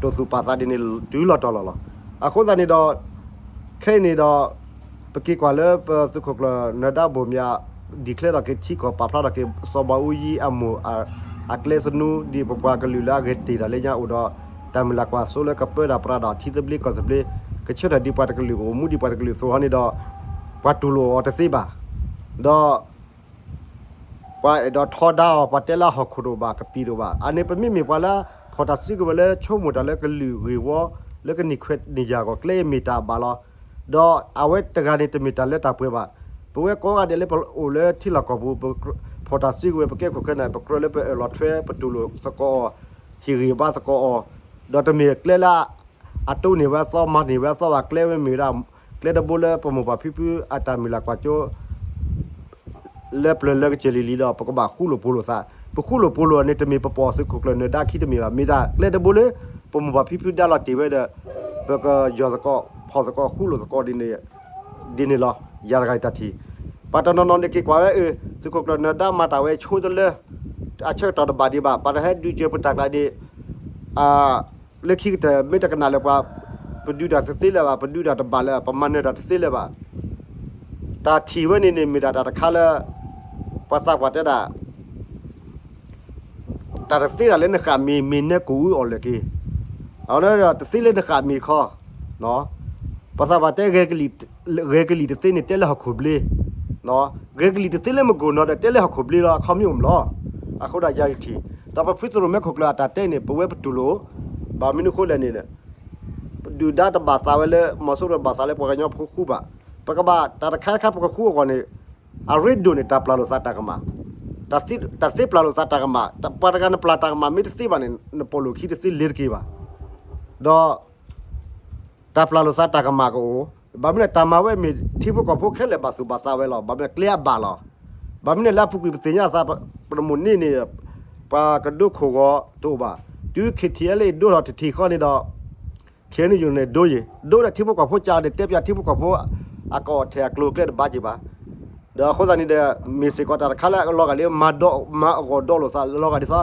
သူၣ်ပာ်သးဒ်န့ၣ် တုၤလီၤတီၤလီၤလီၤ. အဃိသတးန့ၣ်ဒီး ခဲအံၤန့ၣ်ဒီး ပက့ၤကွၢ်လၢပသုးခိၣ်ကျၢၢ်နၢၤဒါဘိၣ်မၠး declare ထီၣ်က့ၤထံကီၢ် ပာ်ဖျါထီၣ်က့ၤ စီၤဘးအူကၠံအမိၢ် အကျဲသနူ ဒ်ပပှၤကလုာ်လၢအဂဲၤတ့ၢ်တၢ်လၢညါအိၣ်ဒီး တၢ်မုၢ်လၢ်ကွၢ်စိလၢကပၢတၢ်ပြးဒီးထံသဘျ့ကီၢ်သဘျ့ ကဆၢထၢၣ်ဒ်ပှၤတကလုာ် ကအိၣ်မူဒ်ပှၤတကလုာ်အသိးဟီန့ၣ်ဒီး ပှၤတူၢ်လိာ်အီၤတသ့ဘၣ်. ဒီး ပှၤအဲၣ်ဒိးထီဒါအီၤ ပှၤတဲလၢအဟီၣ်ခိၣ်တအိၣ်ဘၣ် ကပံာ်တအိၣ်ဘၣ်. အန့ၣ်ပမ့မ့ၢ်ပှၤလၢ ဖီၣ်တၢ်စုကဝဲၤလၢဆိကမိၣ်တၢ်လၢကလုာ်ဂ့ၢ်ဝီ လၢကန့ၢ်ခွဲးန့ၢ်ယာ်အဂီၢ် ကျဲအံၤမ့ၢ်တၢ်အဘၣ်လီၤ. ဒီးအဝဲတဂၤန့ၣ်တမ့ၢ်တၢ်လၢတၢ်ပှဲၤဘၣ်. ပဝဲကိးဂၤဒဲးလၢပအိၣ်လၢထံလီၢ်ကီၢ်ပူၤ ဖီၣ်တၢ်စုကဝဲၤ ပကဲခိၣ်ခဲနၢ် ပကြၢးလၢပအၢၣ်လီၤထွဲ ပတူၢ်လိာ်သကိးအီၤ ဟ့ၣ်ဂံၢ်ဘါသကိးအီၤ, ဒီးတမ့ၢ်ကျဲလၢ အတိၢ်န့ၢ်ဝဲအသီ မၤန့ၢ်ဝဲအသီဘၣ်. ကျဲဝဲမ့ၢ်ဝဲဒၣ် ကျဲတဘိလၢပမိၢ်ပၢ်ဖံဖုအတၢ်မုၢ်လၢ်ကွၢ်စိ လၢပျၢၤလၢကစၢၢ်လံၤလံၤဒီး ပကဘၣ်ဃူလိာ်ဖိးလိာ်သး. ပဃူလိာ်ဖိးလိာ်န့ၣ် တမ့ၢ်ပပိာ်သုးခိၣ်ကျၢၢ်နၢၤဒါခံတမ့ၢ်ဘၣ်. မ့ၢ်တၢ်ကျဲတဘိလၢ ပမိၢ်ပၢ်ဖံဖုဒါလီၤတ့ၢ်ဝဲဒီး ပကယီၢ်သကိး ဖီၣ်သကိး ဃူလိာ်သကိးဒ်န့ၣ်လီၤ. ယၤတဂၤအံၤတၢ်ထံၣ် ပှၤတနီၤနီၤန့ၣ်က့ၤကွၢ်ဝဲ အၢ သုးခိၣ်ကျၢၢ်နၢၤဒါမၤတၢ်ဝဲဆိတလၢ အဆၢကတီၢ်တဘၣ်ဒံးဘၣ်. ပှၤတဟဲဒုးစၢၤပတၢ်ကျါဒံး လၢခံကတၢၢ် မ့ၢ်တကနၣ်လၢပှၤ ပဒုးတၢ်တသ့လၢၤဘၣ်, ပဒုးတၢ်တဘၣ်လၢၤ, ပမၤနၢၤတၢ်တသ့လၢၤဘၣ်. တၢ်ထံၣ်ဝဲန့ၣ်န့ၣ် မ့ၢ်ဒၣ်တၢ်တခါလၢ ပှၤသးပှၢ်တဲဒၣ် တၢ်တသ့ဒၣ်လၢနဃၣ်မ့ၤ မ့ၢ်နၢကိၣ်အူအီၣ်လၢာ်က့ၤ, အဝဲဒၣ်တသ့လၢနဃၣ်မ့ၤတခီ, ပှၤသးပှၢ်တဲ ဂဲၤကလံၣ်တသ့န့ၣ် တဲလၢဟီၣ်ခိၣ်ဘျ့, ဂဲၤကလံၣ်တသ့လၢမုၢ်ကိၢ်နီၤဒီး တဲလၢဟီၣ်ခိၣ်ဘျ့လီၤ. အခီပညီအိၣ်မးလီၤ. အဃိဒၣ်ယၤတထံၣ်, ဒီးပဖုသရိၣ်မဲခိၣ်ကျၢၢ်အတၢ်တဲန့ၣ် ပဝဲပတူၢ်လိာ်, ဘၣ်မနုၤအဃိလဲၣ်န့ၣ် ပဒုၣ်ဒါတဘၣ်သးဝဲလၢ မီၤစိရိၤဘၣ်သးလၢပှၤကညီဖိဃူဘၣ်. ပကဘၣ်တၢ်တခါတခါပကဃူအဂီၢ်န့ၣ် အရ့ဒိၣ်န့ၣ် တၢ်ပျၢ်လိာ်သးတၢ်ကမၣ်, တၢ်သ့ပျၢ်လိာ်သးတၢ်ကမၣ်, ပှၤတဂၤနပျၢ်တၢ်ကမၣ်မ့ၢ်တသ့ဘၣ်န့ၣ် နပိာ်လိာ်ခံတသ့လ့ၤတက့ၤဘၣ်. ဒီး တၢ်ပျၢ်လိာ်သးတၢ်ကမၣ်ကအိၣ်, ဘၣ်မနုၤလဲၣ် တၢ်မၤဝဲမ့ၢ်ထံဖိကီၢ်ဖိခဲလၢာ်ဘၣ်သူၣ်ဘၣ်သးဝဲလီၤ. ဘၣ်မနုၤကျဲအဘၣ်လီၤ. ဘၣ်မနုၤလဲၣ် လၢအပူၤကွံာ်ပသ့ၣ်ညါသး ပတမိၣ်န့ၢ်န့ၣ် ပှၤကဒိခိၣ်ဂီၤတအိၣ်ဘၣ်. တုၤ ခ့ထံၣ်အဲလ့ၣ် ဒိထီၣ်တထံၣ်ဃီန့ၣ်ဒီး ခ့ၣ်အဲၣ်ယူၣ်န့ၣ်ဒိယံၤ, ဒိဒီးထံဖိကီၢ်ဖိကးဒီး တဲပၠးထံဖိကီၢ်ဖိ အကအီၣ်ထဲးအကျိၤအကျဲတဘၣ်က့ၤဘၣ်. ဒီးအဃိသတးန့ၣ်ဒီး မ့ၢ်စ့ၢ်ကီးတၢ်တခါလၢအလီၤဂာ်လၢ မၤအဂီၢ်ဒီးလိာ်သး လီၤဂာ်ဒ်သိး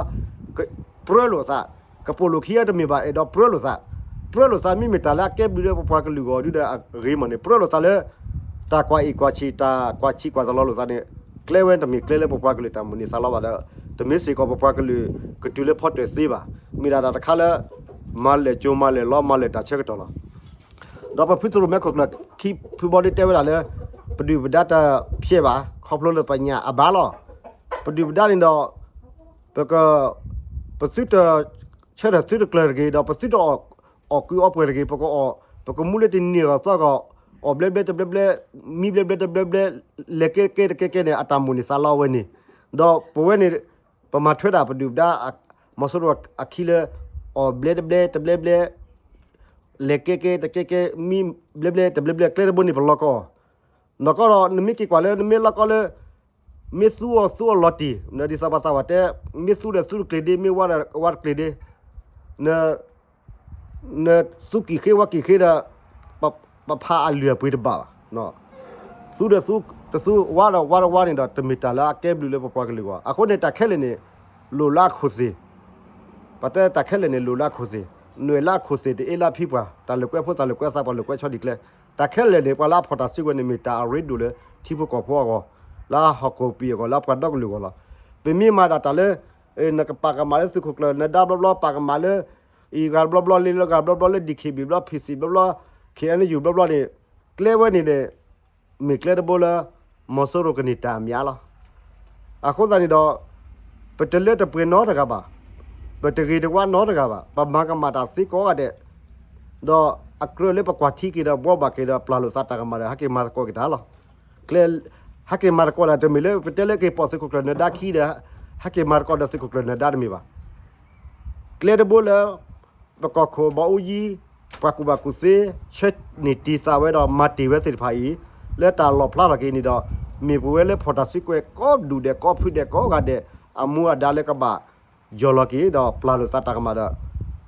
ပြၢလိာ်သး, ကပိာ်လိာ်ခံတမ့ၢ်ဘၣ် အဲၣ်ဒိးပြၢလိာ်သး, ပြၢလိာ်သးမ့မ့ၢ်တၢ်လၢအကဲဘျုးလၢပပှၤကလုာ်အဂီၢ်ဒုဒီးအဂ့ၤမးန့ၣ် ပြၢလိာ်သးလၢ တၢ်ကွၢ်အ့ၣ်ကွၢ်ဆံး တၢ်ကွၢ်ဆံးကွၢ်သးလီလိာ်သးန့ၣ် ကျဲဝဲတမ့ၢ်ကျဲလၢပပှၤကလုာ်တၢ်မိၣ်န့ၢ်သးလီဘၣ်ဒီး တမ့ၢ်စ့ၢ်ကီးပပှၤကလုာ်ကတုၤလၢဖီတၢၣ်သ့ဘၣ်. မ့ၢ်ဒၣ်တၢ်တခါလၢ မၤလၢာ်ကၠိမၤလၢာ်လီ မၤလၢာ်တၢ်ဆၢကတီၢ်လီၤ. ဒီးပဖုသရိၣ်မဲခိၣ်ကျၢၢ်ခံဖုဘီဒ့တဲဝဲဒၣ်လၢ ပဒုၣ်ပဒါတဖျဲးဘၣ် ခီဖျိလၢပညၣ်အဘၣ်လီၤ. ပဒုၣ်ပဒါန့ၣ်ဒီး ပက ပသုတ ဆၢထၢၣ်သုတကျၢၤတဂ့ၤ ဒီးပသုတအီၣ်ကုအီပှဲၤတဂ့ၤ ပကအီၣ် ပကမူလၢတနံၤဂီၢ်သီဂီၢ် အီၣ်ဘျဲဘျဲတဘျဲဘျဲ မံဘျဲဘျဲတဘျဲဘျဲ လဲၤကဲကဲတကဲကဲန့ၣ် အတၢ်မိၣ်န့ၢ်သးလီဝဲန့ၣ်, ဒီးပဝဲန့ၣ် ပမၤထွဲဒၣ်ပဒုၣ်ပဒါ မီၤစိရိၤအခံလၢ အီၣ်ဘျဲတဘျဲတဘျဲဘျဲ လဲၤကဲကဲတကဲကဲ မံဘျဲဘျဲတဘျဲဘျဲ ကျဲတဘိန့ၣ်ပလီၢ်ကီၢ် နီၢ်ကီၢ်ဒီး နမ့ၢ်က့ၤကွၢ်လၢ နမ့ၢ်လီၢ်ကီၢ်လၢ မ့ၢ်သူအီၤသူအီၤလီၤတံၢ် ဒ်သိးပှၤသးပှၢ်တဲ မ့ၢ်သူဒီးသူတကျ့ၤဒ့ မ့ၢ်ဝါဒီးဝါတကျ့ၤဒ့ နသူကံၢ်ဃ့ဝါကံၢ်ဃ့ဒီး ပဖးအလုၢ်အပှ့ၤတဘၣ်ဘၣ်. သူဒီးသူတသူ ဝါဒီးဝါတဝါန့ၣ်ဒီး တမ့ၢ်တၢ်လၢအကဲဘျုးလၢပပှၤကလုာ်အဂီၢ်. အဃိန့ၣ် တၢ်ခဲလၢာ်န့ၣ် လိၣ်လၢအခိၣ်သ့ၣ်, ပတဲတၢ်ခဲလၢာ်န့ၣ် လိၣ်လၢအခိၣ်သ့ၣ်, နွဲၣ်လၢအခိၣ်သ့ၣ် တအ့လၢအဖံပှၢ်, တၢ်လိာ်ကွဲဖိသးလိာ်ကွဲသး ပှၤလိာ်ကွဲဆီဒံၣ်ကျဲ, တၢ်ခဲလၢာ်န့ၣ် ပှၤလၢအဖီၣ်တၢ်စုကဝဲၤန့ၣ် မ့ၢ်တၢ်အရ့ဒိၣ်လၢထံဖိကီၢ်ဖိအဂီၢ်, လၢဟီၣ်ခိၣ်ပံၤအဂီၢ် လၢပှၤဒီကလုာ်အဂီၢ်လီၤ. ပမ့ၢ်မၤဒၣ်တၢ်လၢ နကပာ်ကမၣ်လၢသုးခိၣ်ကျၢၢ်နၢၤဒါဘျီဘျီ ပာ်ကမၣ်လၢ အံၤဂၤဘျီဘျီ လ့လၢဂၤဘျီဘျီ လၢ DKB ဘျီ PC ဘျီဘျီ KNU ဘျီဘျီန့ၣ် ကျဲဝဲန့ၣ်န့ၣ် မ့ၢ်ကျဲတဘိလၢမီၤစိရိၤကန့ၢ်တၢ်အမံၤလီၤ. အဃိသတးန့ၣ်ဒီး ပတလၢတပှဲၤနီတဂၤဘၣ်, ပတဂ့ၤတဝါနီတဂၤဘၣ်, ပမၤကမၣ်တၢ်သ့ကိးဂၤဒဲး, ဒီးအကြၢးလၢပကွၢ်ထံက့ၤဒီး ဘှီဘၣ်က့ၤဒီး ပျၢ်လိာ်သးတၢ်ကမၣ်ဒီး ဟဲက့ၤမၤသကိးက့ၤတၢ်လီၤ. ကျဲ ဟဲက့ၤမၤသကိးတၢ်တမ့ၢ်လၢ ပတဲလၢက့ၤပိာ်သုးခိၣ်ကျၢၢ်နၢၤဒါခံဒီး ဟဲက့ၤမၤသကိးဒီးသုးခိၣ်ကျၢၢ်နၢၤဒါတမ့ၢ်ဘၣ်. ကျဲတဘိလၢ ပကီၢ်ခိၣ်ဘၣ်အူကၠံ, ပှၤကူၣ်ဘၣ်ကူၣ်သ့ ဆၢန့ၢ်တံၢ်သးဝဲဒီးမၤတ့ၢ်ဝဲသ့ၣ်တဖၣ်အံၤ လၢတၢ်လီၣ်ဖျါထီၣ်က့ၤန့ၣ်ဒီး မ့ၢ်ပဝဲလၢဖီၣ်တၢ်စုကဝဲၤကိးဒူၣ်ဒဲးကိးဖုဒဲးကိးဂၤဒဲး အမူအဒါလၢကဘၣ်ယီၢ်လီၤက့ၤဒီးပျၢ်လိာ်သးတၢ်ကမၣ်ဒီး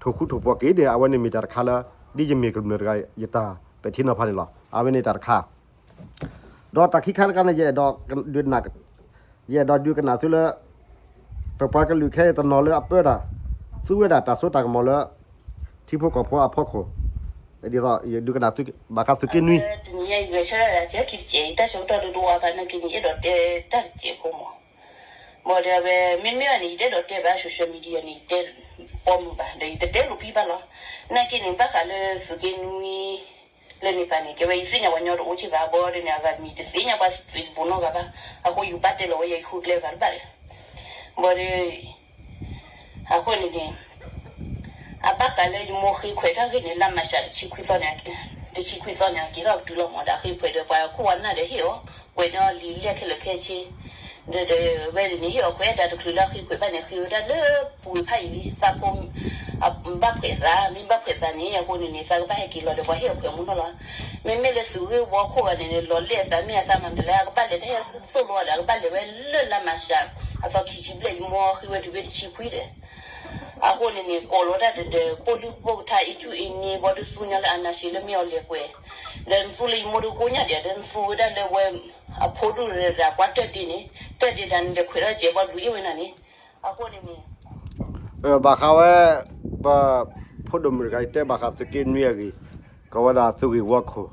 ထိၣ်ဃူထိၣ်ဖိးက့ၤန့ၣ် အဝဲန့ၣ်မ့ၢ်တၢ်တခါလၢ ဒ်ယမ့ၢ်ကမျၢၢ်တဂၤ ယတၢ်ပဲာ်ထံနီၤဖးန့ၣ်လီၤ. အဝဲန့ၣ်တၢ်တခါ ဒီးတၢ်ခံခါတခါန့ၣ် ယအဲၣ်ဒိးဒုးကနၣ်သုလၢ ပပှၤကလုာ်ခဲအံၤတနီၤလၢအပၢတၢ် သူဝဲဒၣ်တၢ်စိတၢ်ကမီၤလၢ ထံဖိကီၢ်ဖိအဖီခိၣ် ဒ်သိးယဒုးကနၣ်သု ဘၣ်ဃးသုးက့နွံ တနံၤညါယဂဲၤဆၢထၢၣ်ဒၣ် ယဟဲခံတစဲး ယတၢ်ဆၢကတီၢ်ဒိၣ်ဒိၣ်ဝါဘၣ် နာ်က့န့ၣ် ယအဲၣ်ဒိးတဲတၢ်တစဲးဖိမး, ဘၣ်ဒီးအဝဲ မ့မ့ၢ်ဘၣ်န့ၣ် ယတအဲၣ်ဒိးတဲဘၣ် social media န့ၣ် ယတဲပိာ်မုၣ်ဘၣ် ဒီးယတတဲလိာ်ပံဘၣ်လီၤ. နာ်က့န့ၣ် ဘၣ်ဃးလၢသုးက့နွံ လၢန့ၣ်သးန့ၣ် ကဲဝဲယသ့ၣ်ညါပှၤညီတအိၣ်က့ဘၣ် ဘၣ်ဒီးန့ၣ် အဂၤတမံၤတသ့ၣ်ညါပှၤစံးဘိနီတဂၤဘၣ်. အဃိယဘၣ်တဲလီၤဝဲယဃုကျဲဂၤတဘၣ်ဒီး ဘၣ်ဒီး အဃိန့ၣ်န့ၣ် အဘၣ်ဃးလၢယမိၢ်ဃ့ခွဲးတၢ်ဂ့ၢ်န့ၣ် လါမၤရှးတဆံခွံသီန့ၣ် တဆံခွံသီန့ၣ် အက့ၤထီၣ်ကတုၤလီၤမး ဒီးအဃ့ခွဲးဒီးပှၤခိၣ်ဝါနၢ်ဒီးဟ့ၣ်အီၤ ကွဲးန့ၢ်အီၤလံာ်လဲၢ်ခဲလၢာ်ခဲဆ့ ဒီးဝဲန့ၣ်န့ၣ် ဟ့ၣ်အီၤခွဲးတၢ်တချုးလၢအဃ့ခွဲးဘၣ်န့ၣ် ဃ့ဝဲဒၣ်လၢပူၤဖးအံၤလံ သးဖိ ဘၣ်ဖှဲးသး မ့ၢ်ဘၣ်ဖှဲးသးန့ၣ် အဃိန့ၣ်န့ၣ် သးကဘၣ်ဟဲက့ၤလီၤဒီးပှၤဟ့ၣ်အီၤခွဲးမူနီၤလီၤ. မ့မ့ၢ်လၢသုးဂ့ၢ်ဝီခိၣ်ဂၤန့ၣ်န့ၣ် လီၤလဲၢ်အသးမ့ၢ်အသးမၤမတၤလဲၣ် အကဘၣ်လဲၤတၢ်ဟဲသိၣ်လိအီၤဒီး အကဘၣ်လဲၤဝဲလၢလါမၤရှး အသီခံဆံဘျဲၣ် ယမိၢ်ဃ့ဝဲတုၤဖဲတဆံခွံဒီး အဃိန့ၣ်န့ၣ် ကိးလီၤတၢ်ဒီး ပိာ်ဒုၣ်ပိာ်ကထါ အ့ၣ်ကူအ့ၣ်န့ၣ် ဘီဒုးသူညါလၢအနၢ်ရှံလၢမ့ၢ်အီၤလဲၤကွဲး ဒီးနသူလၢယမိၢ်ဒုးကိးညါဒဲး ဒီးနသူဝဲဒၣ်လၢဝဲ အဖိဒုၣ်ရၤပှၤတၢၢ်ဒ့န့ၣ် တၢၢ်ဒ့တၢ်န့ၣ် လဲၤခွဲးထီၣ်ကဲးဘီဒုးအ့ၣ်ဝဲနၤန့ၣ် အဃိန့ၣ်န့ၣ် ဘၣ်ဃးဝဲ ပ ဖိဒိၣ်မုၣ်တဂၤအံၤတဲဘၣ်ဃးသုးက့နွံအဂ့ၢ် ကိးဝဲဒၣ်သုးဂ့ၢ်ဝီခိၣ်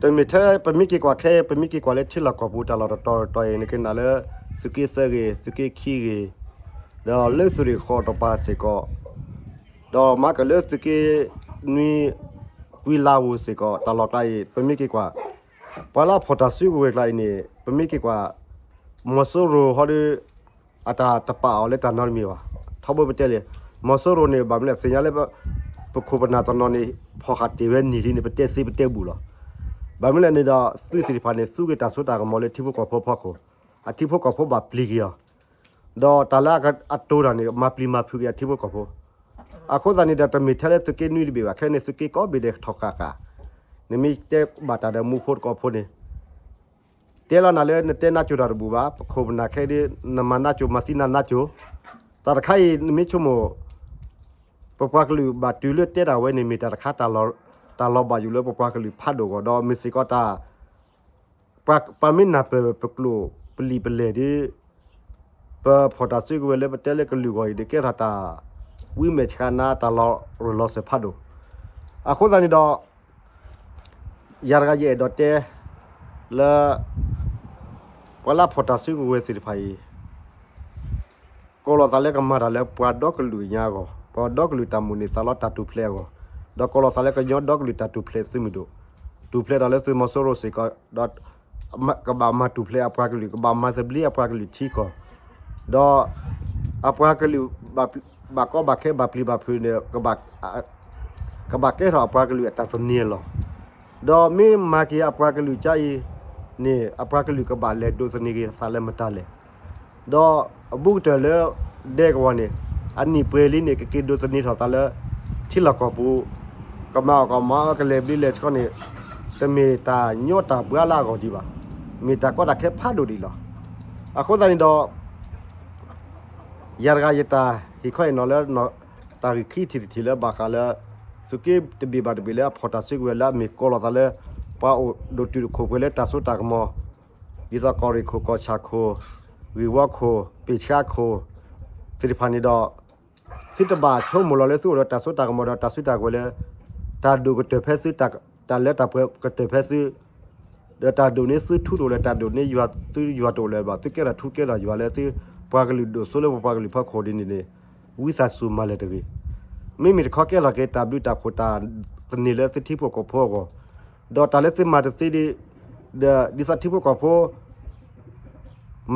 တမ့ၢ်ထဲပမ့ၢ်က့ၤကွၢ်ခဲ ပမ့ၢ်က့ၤကွၢ်လၢထံလီၢ်ကီၢ်ပူၤတၢ်လီၢ်တတီၤတတီၤအံၤ နကနၣ်လၢ သုးက့သၢဂ့ၢ် သုးက့ခံဂ့ၢ် ဒီးလၢသုးရ့ၣ်ဃီတပၤစ့ၢ်ကီး ဒီးမၤကလၢသုးက့နွံ ကွံလါဝူၤစ့ၢ်ကီး တၢ်လီၢ်ကျါအံၤ ပမ့ၢ်က့ၤကွၢ် ပှၤလၢအဖီၣ်တၢ်စုကဝဲၤကျါအံၤန့ၣ် ပမ့ၢ်က့ၤကွၢ် မီၤစိရိၤဟီဒီး အတၢ်တပာ်အီၤလၢတၢ်နီတမံၤဘၣ်. ထီဘိပတဲလံ မီၤစိရိၤန့ၣ် ဘၣ်မနုၤလဲၣ်သ့ၣ်ညါလၢ ပခိၣ်ပနၢ်တနီၤန့ၣ် ဖီၣ်ဃာ်တ့ၢ်ဝဲနံၣ်လံန့ၣ် ပတဲသ့ပတဲဘူၣ်လီၤ. ဘၣ်မနုၤလဲၣ်န့ၣ်ဒီး သုးသ့ၣ်တဖၣ်န့ၣ် သူက့ၤတၢ်စိတၢ်ကမီၤလၢထံဖိကီၢ်ဖိဖီခိၣ် အထံဖိကီၢ်ဖိဘၣ်ပျံၤက့ၤအီၤ ဒီးတၢ်လၢအတိၢ်တၢ်န့ၣ် မၤပျံၤမၤဖုးက့ၤအထံဖိကီၢ်ဖိ အဃိသတးန့ၣ်ဒီး တမ့ၢ်ထဲလၢသုးက့နွံတဘ့ၣ်ဘၣ် ခဲန့ၣ်သုးက့ကိးဘ့ၣ်ဒဲးထီၣ်ဃာ်ဃာ် နမ့ၢ်တဲဘၣ်တၢ်ဒီးမူဖိတကီၢ်ဖိန့ၣ် တဲလီၤနၤလၢနတဲနးကိၤတၢ်တဘူၣ်ဘၣ် ပခိၣ်ပနၢ်ခဲဒ် နမၤနးကိၤမၤသံနၤနးကိၤ တၢ်တခါအံၤ နမ့ၢ်ဆိကမိၣ် ပပှၤကလုာ်ဘၣ်တုၤလၢတဲတၢ်ဝဲန့ၣ် မ့ၢ်တၢ်တခါ တၢ်လီၤဘၣ်ယိၣ်လၢပပှၤကလုာ်ဖးဒိၣ်အဂီၢ် ဒီးမ့ၢ်စ့ၢ်ကီးတၢ် ပှၤမ့ၢ်နၢ်ပၢၢ်ပကျိာ်ပလံာ်ပလဲၢ်ဒီး ပဖီၣ်တၢ်စုကဝဲၤလၢပတဲလၢကလုာ်အဂီၢ်အံၤဒီး ကဲထီၣ်တၢ်ဝံမဲာ်ဆှးနါ တၢ်လီၤရၢၢ်လီၤစၢၤဖးဒိၣ် အဃိသတးန့ၣ်ဒီး ယၤတဂၤယအဲၣ်ဒိးတဲ လၢ ပှၤလၢအဖီၣ်တၢ်စုကဝဲၤသ့ၣ်တဖၣ်အံၤ ကိးလီၤသးလၢကမၤတၢ်လၢပှၤဒီကလုာ်ညါအဂီၢ်, ပှၤဒီကလုာ်တၢ်မုၢ်န့ၢ်သးလီတၢ်ထူၣ်ဖျဲးအဂီၢ်, ဒီးကိးလီၤသးလၢကညီဒီကလုာ်တၢ်ထူၣ်ဖျဲးသုးမုၢ်ဒိၣ်, ထူၣ်ဖျဲးတၢ်လၢသုးမီၤစိရိၤစ့ၢ်ကီး, ဒီး ကဘၣ်မၤထူၣ်ဖျဲးအပှၤကလုာ်, ကဘၣ်မၤသဘျ့အပှၤကလုာ်ထံကီၢ်, ဒီး အပှၤကလုာ် ဘၣ်ကီဘၣ်ခဲဘၣ်ပျံၤဘၣ်ဖုးန့ၣ် ကဘၣ်ကဲထီၣ်အပှၤကလုာ်အတၢ်သန့ၤအလီၢ်, ဒီးမ့ၢ်မၤက့ၤအပှၤကလုာ်ကါအံၤန့ၣ် အပှၤကလုာ်ကဘၣ်လဲၤဒိးသန့ၤက့ၤသးလၢမတၤလဲၣ်. ဒီးအဘူးကတၢၢ်လၢဒဲကဝီၤန့ၣ် အနံၣ်ပှဲၤလံန့ၣ် ကက့ၤဒိးသန့ၤထီၣ်သးလၢ ထံလီၢ်ကီၢ်ပူၤ, ကမၤအီၣ်ကမၤအီကလဲၤဘျ့လဲၤဆှီန့ၣ် တမ့ၢ်တၢ်ညီတၢ်ဘှါလၢအဂီၢ်ဒံးဘၣ်. မ့ၢ်တၢ်ကီတၢ်ခဲဖးဒိၣ်ဒံးလီၤ. အဃိသတးန့ၣ်ဒီး ယၤတဂၤယတၢ်ဟ့ၣ်ခီဟ့ၣ်နီၤလၢ တၢ်ဂ့ၢ်ခံထံၣ်တထံၣ်လၢဘၣ်ဃးလၢ သုးက့တဘ့ၣ်ဘၣ်တဘ့ၣ်လၢအဖီၣ်တၢ်စုကဝဲၤလၢအမ့ၢ်ကိးလီၤသးလၢ ပှၤအိၣ်ဒိၣ်တုာ်ခိၣ်ပှဲၤလၢတၢ်စိတၢ်ကမီၤ ဒ်သိးကီၢ်ရ့ၣ်ခိၣ်ကီၢ်ဆၣ်ခိၣ် ဂ့ၢ်ဝီခိၣ် ပ့ၢ်ဆှါခိၣ် သ့ၣ်တဖၣ်န့ၣ်ဒီး သုတဘၣ်ဆိကမိၣ်လီၤလၢသုအိၣ်ဒီးတၢ်စိတၢ်ကမီၤဒီးတၢ်စုတၢ်ကဝဲၤလၢ တၢ်ဒိၣ်ကတၢၢ်ဖဲသု တၢ်လၢတၢ်ပှဲၤကတၢၢ်ဖဲသု ဒီးတၢ်ဒိၣ်န့ၢ်သုထူတအိၣ်လၢၤ တၢ်ဒိၣ်န့ၢ်သုယွၤတအိၣ်လၢၤဘၣ် သုကဲထီၣ်ထူကဲထီၣ်ယွၤလၢသု ပှၤကလုာ်ဒိၣ်စိလၢပပှၤကလုာ်ဖီခိၣ်ဒ်န့ၣ်န့ၣ် ဝံသးစူၤမၤလဲၤတဂ့ၤ. မ့မ့ၢ်တခီကဲထီၣ်က့ၤတၢ်ဘျုးတၢ်ဖှိၣ်တၢ်သန့ၤလၢသုထံဖိကီၢ်ဖိအဂီၢ်, ဒီးတၢ်လၢသုမၤတသ့ဒီး ဒ်သိးထံဖိကီၢ်ဖိ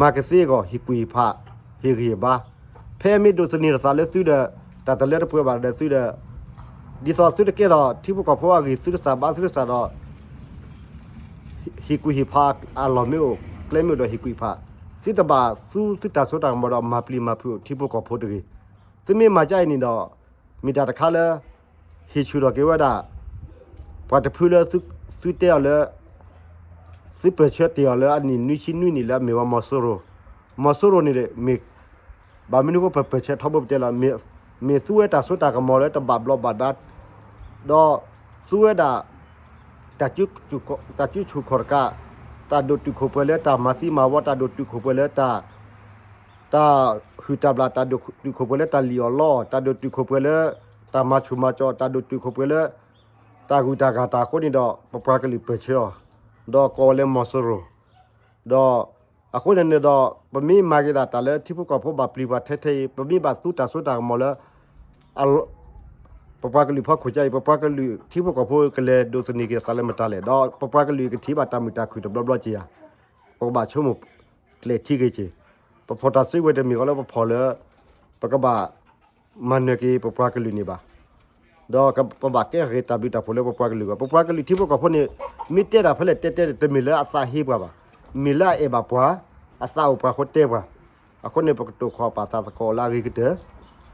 မၤကသ့အဂီၢ် ဟ့ၣ်ကူၣ်ဟ့ၣ်ဖး ဟ့ၣ်ဂံၢ်ဟ့ၣ်ဘါ, ဖဲမ့ၢ်ဒိးသန့ၤထီၣ်သးလၢသုဒီး တၢ်တလၢတပှဲၤဘၣ်ဒီးသုဒီး ဒ်သိးသုတကဲထီၣ်ထံဖိကီၢ်ဖိအဂ့ၢ် သုတစၢ်ဘါသုတစၢ်ဒီး ဟ့ၣ်ကူၣ်ဟ့ၣ်ဖးအလီၢ်မ့ၢ်အိၣ် ကျဲမ့ၢ်အိၣ်ဒီးဟ့ၣ်ကူၣ်ဟ့ၣ်ဖး, သုတဘၣ်သူသုတၢ်စိတၢ်ကမီၤဒီးမၤပျံၤမၤဖုးထံဖိကီၢ်ဖိတဂ့ၤ. သုမ့ၢ်မၤဒ်အံၤန့ၣ်ဒီး မ့ၢ်တၢ်တခါလၢ ဟ့ၣ်ဆူၣ်ထီၣ်က့ၤဝဲဒၣ် ပှၤတဖုလၢ သုတဲအီၤလၢ သုပၢၢ်ဆၢတ့ၢ်အီၤလၢအနံၣ်နွံဆံနွံနံၣ်လၢအမ့ၢ်ဝဲမီၤစိရိၤ, မီၤစိရိၤန့ၣ်မ့ၢ် ဘၣ်မနုၤအဃိပပၢၢ်ဆၢထီဘိပတဲလီၤ, မ့ၢ်သူဝဲတၢ်စိတၢ်ကမီၤလၢတဘၣ်ဘျီးဘၣ်ဒါ ဒီးသူဝဲဒၣ် တၢ်စုဆူၣ်ခီၣ်တကး, တၢ်ဒိၣ်တုာ်ခိၣ်ပှဲၤလၢတၢ်မၤသံမၤဝီ, တၢ်ဒိၣ်တုာ်ခိၣ်ပှဲၤလၢတၢ် တၢ်ဟုၣ်တၢ်ဘျၣ်, တၢ်ဒိၣ်တုာ်ခိၣ်ပှဲၤလၢတၢ်လံၣ်အီၣ်လီ, တၢ်ဒိၣ်တုာ်ခိၣ်ပှဲၤလၢ တၢ်မၤဆူၣ်မၤစီး, တၢ်ဒိၣ်တုာ်ခိၣ်ပှဲၤလၢ တၢ်ဂုၤတၢ်ဂၤတၢ်အဃိန့ၣ်ဒီး ပပှၤကလုာ်ပၢၢ်ဆၢအီၤ, ဒီးကိးဝဲလၢမီၤစိရိၤ, ဒီးအဃိန့ၣ်န့ၣ်ဒီး ပမ့ၢ်မၤက့ၤဒၣ်တၢ်လၢထံဖိကီၢ်ဖိဘၣ်ပျံၤပှၤထဲထဲအံၤ ပမ့ၢ်ဘၣ်သူတၢ်စိတၢ်ကမီၤလၢ အလီၢ် ပပှၤကလုာ်ဖီခိၣ်ကါအံၤ ပပှၤကလုာ်ထံဖိကီၢ်ဖိကလဲၤဒိးသန့ၤက့ၤသးလၢမတၤလဲၣ်, ဒီးပပှၤကလုာ်ကထံၣ်ဘၣ်တၢ်မုာ်တၢ်ခုၣ်တဘျီဘျီက့ၤဧါ, ပကဘၣ်ဆိကမိၣ်ကျဲၤထံက့ၤက့ၤ, ပဖီၣ်တၢ်စုကဝဲၤတမ့ၢ်ဃီလၢပဖီၣ်လၢ ပကဘၣ်မၤနၢၤက့ၤပပှၤကလုာ်န့ၣ်ဘၣ်. ဒီးပဘၣ်ကဲဃ့ၢ်တၢ်ဘျုးတၢ်ဖှိၣ်လၢပပှၤကလုာ်အဂီၢ်, ပပှၤကလုာ်ထံဖိကီၢ်ဖိန့ၣ် မ့ၢ်တဲတၢ်ဖဲလဲၣ်တဲတဲ တမ့ၢ်လၢအသးဟ့ပှၤဘၣ်, မ့ၢ်လၢအအဲၣ်ဘၣ်ပှၤ, အသးအိၣ်ပှၤဃိတဲပှၤ, အဃိန့ၣ် ပကတိာ်ခီၣ်ပာ်သးသကိးလၢအဂ့ၤကတၢၢ်,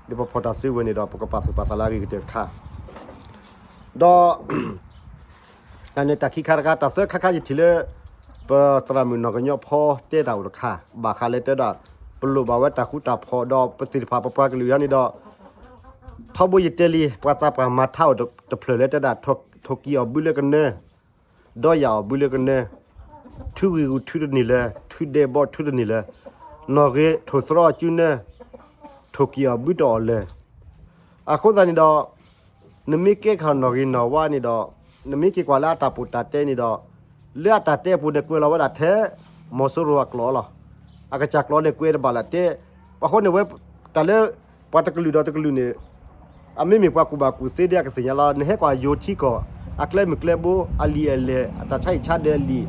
ဒီးပဖီၣ်တၢ်စုကဝဲၤန့ၣ်ဒီး ပကပာ်သူၣ်ပာ်သးလၢအဂ့ၤကတၢၢ်တခါ, ဒီး တၢ်န့ၣ်တၢ်ခံခါတခါ, တၢ်သၢခါခါယထံၣ်လၢ ပသရၣ်မုၣ်နီၢ်ကညီဖီတဲတၢ်အိၣ်တခါ, ဘၣ်ဃးလၢတဲဒၣ် ပလိၣ်ဘၣ်ဝဲတၢ်ဃူတၢ်ဖိးဒီးပသ့ၣ်တဖၣ်ပပှၤကလုာ်ယါန့ၣ်ဒီး ထီဘိယတဲလံ ပှၤသးပှၢ်မၤထါအိၣ်တဖျၢၣ်လၢတဲဒၣ် ထိၣ်ကံၢ်အီၣ်ဘုလၢကနၢ, ဒီးယၣ်အီၣ်ဘုလၢကနၢ, ထုဂံၢ်ဂူာ်ထုတန့ၢ်လၢၤ, ထုဒဲးဘီထုတန့ၢ်လၢၤ, နီၣ်ဂ့ၤထိၣ်သရီအစုနၢ, ထိၣ်ကံၢ်အီၣ်ဘုတအီၣ်လၢၤ အဃိသတးန့ၣ်ဒီး နမ့ၢ်ကဲခီနီၣ်ဂံၢ်နီၣ်ဝါန့ၣ်ဒီး နမ့ၢ်က့ၤကွၢ်လၢအတၢ်ပီးတၢ်တဲန့ၣ်ဒီး လၢအတၢ်တဲအပူၤန့ၣ်ကွဲးလီၤဝဲဒၣ်ထဲ မီၤစိရိၤအကျိာ်လီၤ. အကစၢ်ကျိာ်န့ၣ်ကွဲးတဘၣ်လၢတဲ ပဃိန့ၣ်ဝဲ တၢ်လၢ ပှၤတကလုာ်ဒီးတကလုာ်န့ၣ် အမ့မ့ၢ်ပှၤကူၣ်ဘၣ်ကူၣ်သ့ဒီးအကသ့ၣ်ညါလီၤ. နဟဲကွၢ်ယိၤထံကီၢ် အကျဲမုၢ်ကျဲဘိ အလံာ်အလဲၢ် အတၢ်ဆါဟံၣ်ဆါဒၢအလံာ်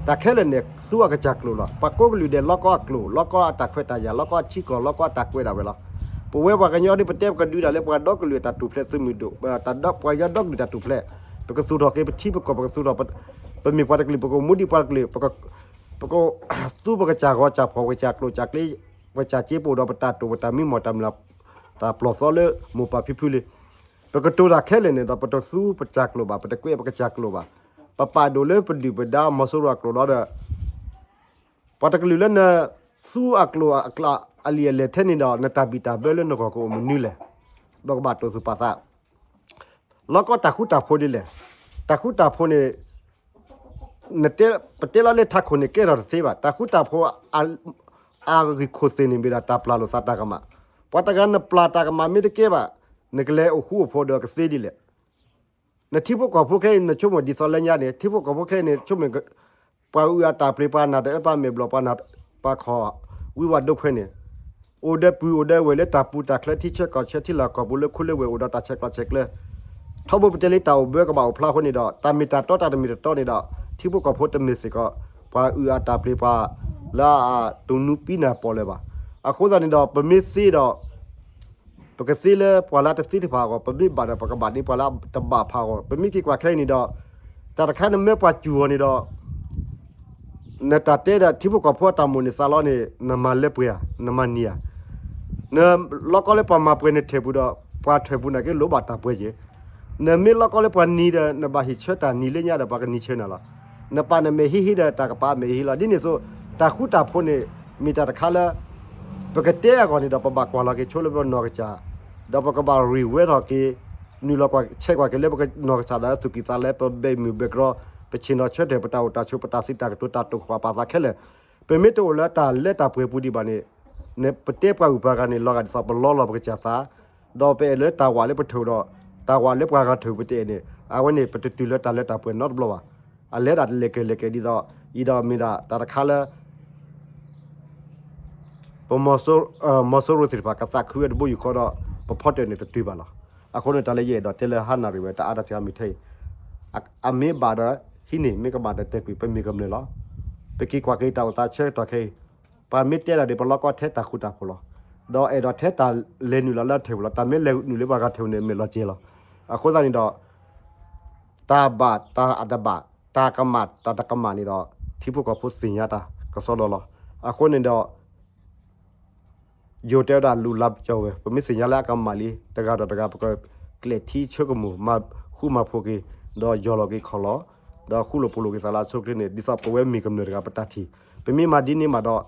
တၢ်ခဲလၢာ်န့ၣ် သူအကစၢ်ကျိာ်လီၤ. ပှၤကိးကလုာ်ဒဲး လီၢ်ကီအကျိာ် လီၢ်ကီအတၢ်ခွဲးတၢ်ယာ် လီၢ်ကီအထံကီၢ် လီၢ်ကီအတၢ်ကွဲးဒၣ်ဝဲလီၤ. ပဝဲပှၤကညီဒ်ပတဲ ပကဒုးဒၣ်လၢပှၤဒီကလုာ်အတၢ်ထူၣ်ဖျဲးသုးမုၢ်ဒိၣ် ပှၤကညီဒီကလုာ်တၢ်ထူၣ်ဖျဲး ပကသူၣ်ထီၣ်က့ၤပထံပကီၢ် ပကသူၣ်ထီၣ် ပမ့ၢ်ပှၤတကလုာ် ပကမူဒံးပှၤတကလုာ် ပက သူပကစၢ်ဂီၤစၢ်ဖီၣ် ပကစၢ်ကျိာ်စၢ်ကျဲ ပကစၢ်စ့ပအိၣ်ဒီးပတၢ်တိာ် ပတၢ်မံမီၢ် တၢ်မုၢ်လၢ် တၢ်ပျီၢ်သီလၢမိၢ်ပၢ်ဖံဖုလံ. ပကတိၤတၢ်ခဲလၢာ်န့ၣ်ဒီး ပတသူပစၢ်ကျိာ်ဘၣ် ပတကွဲးပကစၢ်ကျိာ်ဘၣ်. ပပာ်ဒိၣ်လၢပဒုၣ်ပဒါမီၤစိရိၤအကျိာ်ဒီး ပှၤတကလုာ်လၢနသူအကျိာ်အလံာ်အလဲၢ်ထဲန့ၣ်ဒီး နတၢ်ဘံၣ်တၢ်ဘၢလၢနဂီၢ်ကအိၣ်မနုၤလဲၣ်. ပကဘၣ်တိာ်သူၣ်ပာ်သး လီၢ်ကီတၢ်ဃူတၢ်ဖိးဒ်လဲၣ်. တၢ်ဃူတၢ်ဖိးန့ၣ် ပတဲလီၤလၢထးခိၣ်န့ၣ် ကဲထီၣ်တသ့ဘၣ်. တၢ်ဃူတၢ်ဖိး အဂံၢ်ခိၣ်သ့ၣ်န့ၣ် မ့ၢ်ဒၣ်တၢ်ပျၢ်လိာ်သးတၢ်ကမၣ်. ပှၤတဂၤနပျၢ်တၢ်ကမၣ်မ့ၢ်တကဲဘၣ် နကလဲၤအိၣ်ဃူအိၣ်ဖိးဒီးကသ့ဒ်လဲၣ်. နထံဖိကီၢ်ဖိခဲအံၤ နဆိကမိၣ်ဒ်သိးလၢညါန့ၣ် ထံဖိကီၢ်ဖိခဲအံၤန့ၣ် ဆိကမိၣ် ပှၤအုၣ်အတၢ်ပျ့ၤ ပှၤနၢ်တအၢ ပှၤမဲာ်ဘျီၣ် ပှၤနၢ် ပှၤခီၣ်ဝံဝးဒိခွဲန့ၣ် အိၣ်ဒီးပုၢ်အိၣ်ဒီးဝဲၢ်လၢတၢ်ပူၤတၢ်ချၢ ထံဆၢကီၢ်ဆၢ ထံလီၢ်ကီၢ်ပူၤ လၢခိလၢဝဲၢ်အိၣ်ဒီးတၢ်ဆဲးကျိးဆဲးကျၢ ထီဘိပတဲလံတၢ်အိၣ်ဘၢကဘၣ်အိၣ်ဖျါအဃိန့ၣ်ဒီး တၢ်မ့ၢ်တၢ်တီတၢ်တမ့ၢ်တတီန့ၣ်ဒီး ထံဖိကီၢ်ဖိတမ့ၢ်စ့ၢ်ကီး ပှၤအုၣ်အတၢ်ပျ့ၤ ပှၤလၢအတိာ်နူပံနၢ်ပီၣ်လၢၤဘၣ်. အဃိသတးန့ၣ်ဒီး ပမ့ၢ်သ့ဒီး ပကသ့လၢပှၤလၢတသ့တဖၣ်အဂီၢ်, ပမ့ၢ်ဘၣ်ဒီး ပကဘၣ်န့ၢ်ပှၤလၢတဘၣ်ဖးအဂီၢ်, ပမ့ၢ်က့ၤကွၢ်ခဲအံၤန့ၣ်ဒီး တၢ်တခါနမၢပှၤစူၢ်အီၤန့ၣ်ဒီး နတၢ်တဲဒီးထံဖိကီၢ်ဖိအတၢ်မိၣ်န့ၣ်သးလီန့ၣ် နမၤလၢပှဲၤဧါ, နမၤနံၤဧါ. နလီၢ်ကီလၢပှၤမၤပှဲၤနထၢၣ်ပူၤဒီး ပှၤထၢၣ်ပူၤန့ၣ်က့လိၣ်ဘၣ်တၢ်ပှဲၤက့ၤ. နမ့ၢ်လီၢ်ကီလၢပှၤနံၤဒီး နဘၣ်ဟ့ၣ်ဆၢတၢ်နံၤလၢညါဒီး ပှၤကနံၤဆၢနၤလီၤ. နပာ်နမဲာ်ဟ့ဟ့ဒီး တၢ်ကပာ်အမဲာ်ဟ့ဟ့လီၤ. ဒ်န့ၣ်အသိး တၢ်ဃူတၢ်ဖိးန့ၣ် မ့ၢ်တၢ်တခါလၢ ပကတဲအဂီၢ်န့ၣ်ဒီး ပဘၣ်ကွၢ်လီၤက့ၤဆိလၢပနီၢ်ကစၢ်, ဒီးပကဘၣ်ရံၣ်ဝဲထီၣ်က့ၤ နုာ်လီၤကွၢ်ဆဲးကွၢ်က့ၤလၢပနီၢ်ကစၢ်ဒီးသူၣ်ကံၢ်သးလဲ ပဘဲၣ်မုၢ်ဘဲၣ်ကရီ ပဆ့ၣ်နီၤဆၢထၢၣ် ပတၢ်အိၣ်တၢ်ဆိး ပတၢ်စံးတၢ်ကတိၤ တၢ်တိာ်ခီၣ်ပာ်သးခဲလၢာ်, ပမ့ၢ်တအိၣ်လၢတၢ်လၢတၢ်ပှဲၤပူၤဒံးဘၣ်န့ၣ် ပတဲပှၤအုၣ်ပှၤဂၤန့ၣ် လီၤဂာ်ဒ်သိးပလီလီၤပကစၢ်သး, ဒီးပအဲၣ်လၢတၢ်ဝးလၢပထၢၣ်ဒီး တၢ်ဝးလၢပှၤဂၤထၢၣ်ပတအဲၣ်န့ၣ် အဝဲန့ၣ် ပတတုၤလၢတၢ်လၢတၢ်ပှဲၤနီတဘျီဘၣ်. အလဲၤဒၣ်တလဲၤကဲၤလဲၤကဲၤဒ်သိး အံၤဒီးမ့ၢ်ဒၣ်တၢ်တခါလၢ ပ မီၤစိရိၤသ့ၣ်တဖၣ် ကသးခုဝဲတဘိယူၢ်ဃီဒီး ပဖီတၢၣ်န့ၣ်တတုၤဘၣ်လီၤ. အဃိန့ၣ် တၢ်လၢယအဲၣ်ဒိးတဲလၢဟါနၣ်ရံၣ်ဝဲ တၢ်အါတၢ်စှၤမ့ၢ်ထဲအံၤ, အမ့ၢ်ဘၣ်ဒီးဟံးန့ၢ် မ့ၢ်ကမၣ်ဒီးတဲာ်ကွံာ် ပမ့ၢ်ကမျၢၢ်လီၤ. ပက့ၤကွၢ်က့ၤတၢ်အိၣ်သးဆၢကတီၢ်ခဲအံၤ, ပှၤမ့ၢ်တဲဒၣ်ဒီး ပလီၢ်ကီထဲတၢ်ဃူတၢ်ဖိးလီၤ. ဒီးအဲၣ်ဒိးထဲတၢ်လဲၤနုာ်လီၤလၢထၢၣ်ပူၤလီၤ. တၢ်မ့ၢ်လဲၤနုာ်လၢပှၤဂၤထၢၣ်န့ၣ် မ့ၢ်လီၤစဲၤလီၤ. အဃိသတးန့ၣ်ဒီး တၢ်ဘၣ်တၢ်အတဘၣ်, တၢ်ကမၣ်တၢ်တကမၣ်န့ၣ်ဒီး ထံဖိကီၢ်ဖိသ့ၣ်ညါတၢ်ကစီဒီလီၤ. အဃိန့ၣ်ဒီး ယိၤတဲဝဲဒၣ်လူၤလါပကီဝဲ, ပမ့ၢ်သ့ၣ်ညါလၢအကမၣ်လံ တဂၤဒီးတဂၤ ပကကျဲးထံဆၢကမူၣ် မၤဃူမၤဖိးက့ၤ, ဒီးယီၢ်လီၤက့ၤခီၣ်လီၤ, ဒီးဃူလိာ်ဖိးလိာ်က့ၤသးလၢအဆိအချ့န့ၣ် ဒ်သိးပဝဲမ့ၢ်ကမျၢၢ်တဂၤပတၢ်ထံၣ်, ပမ့ၢ်မၤဒ်န့ၣ်မးဒီး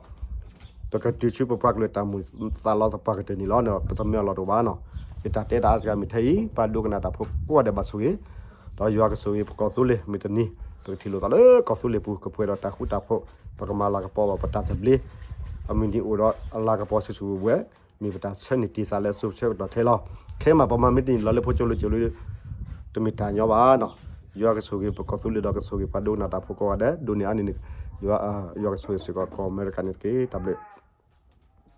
ပကတုၤဆူပပှၤကလုာ်တၢ်မုာ်သးလီသပှၢ်ကတၢၢ်န့ၣ်လီၤ. ပတမ့ၢ်အလီၢ်တအိၣ်ဘၣ်နီၤ. ယတၢ်တဲတၢ်အါစှၤမ့ၢ်ထဲအံၤ ပှၤဒိကနၣ်တၢ်ဖိကိးဂၤဒဲးဘၣ်ဆိၣ်ဂ့ၤ, ဒီးယွၤကဆိၣ်ဂ့ၤပကီၢ်သူလ့ၤ မုၢ်တနံၤ ပကထံၣ်လိာ်သးလၢကီၢ်သူလ့ၤပူၤ ကပှဲၤဒီးတၢ်ဃူတၢ်ဖိး, ပကမၤလၤကပီၤဘၣ်ပတၢ်သဘျ့, အမုၢ်နံၤအိၣ်ဒီးအလၤကပီၤဆူၣ်ဆူၣ်ဝဲဝဲ, မ့ၢ်ပတၢ်ဆၢန့ၢ်တ့ၢ်သးလၢအဆိဆၢကတီၢ်ခဲလီၤ. ခဲမးပမၤမ့ၢ်တန့ၢ်လီၤလၢဖိကၠိလၢကၠိလၢ တမ့ၢ်တၢ်ညီဘၣ်နီၤ. ယွၤကဆိၣ်ဂ့ၤပကီၢ်သူလ့ၤဒီးကဆိၣ်ဂ့ၤပှၤဒိကနၣ်တၢ်ဖိကိးဂၤဒဲး, ဒိးန့ၢ်အါန့ၢ်န့ၣ်, ယွၤကဆိၣ်ဂ့ၤစ့ၢ်ကီးကီၢ်အမဲရကၤန့ၣ်တက့ၢ်. တၢ်ဘျုး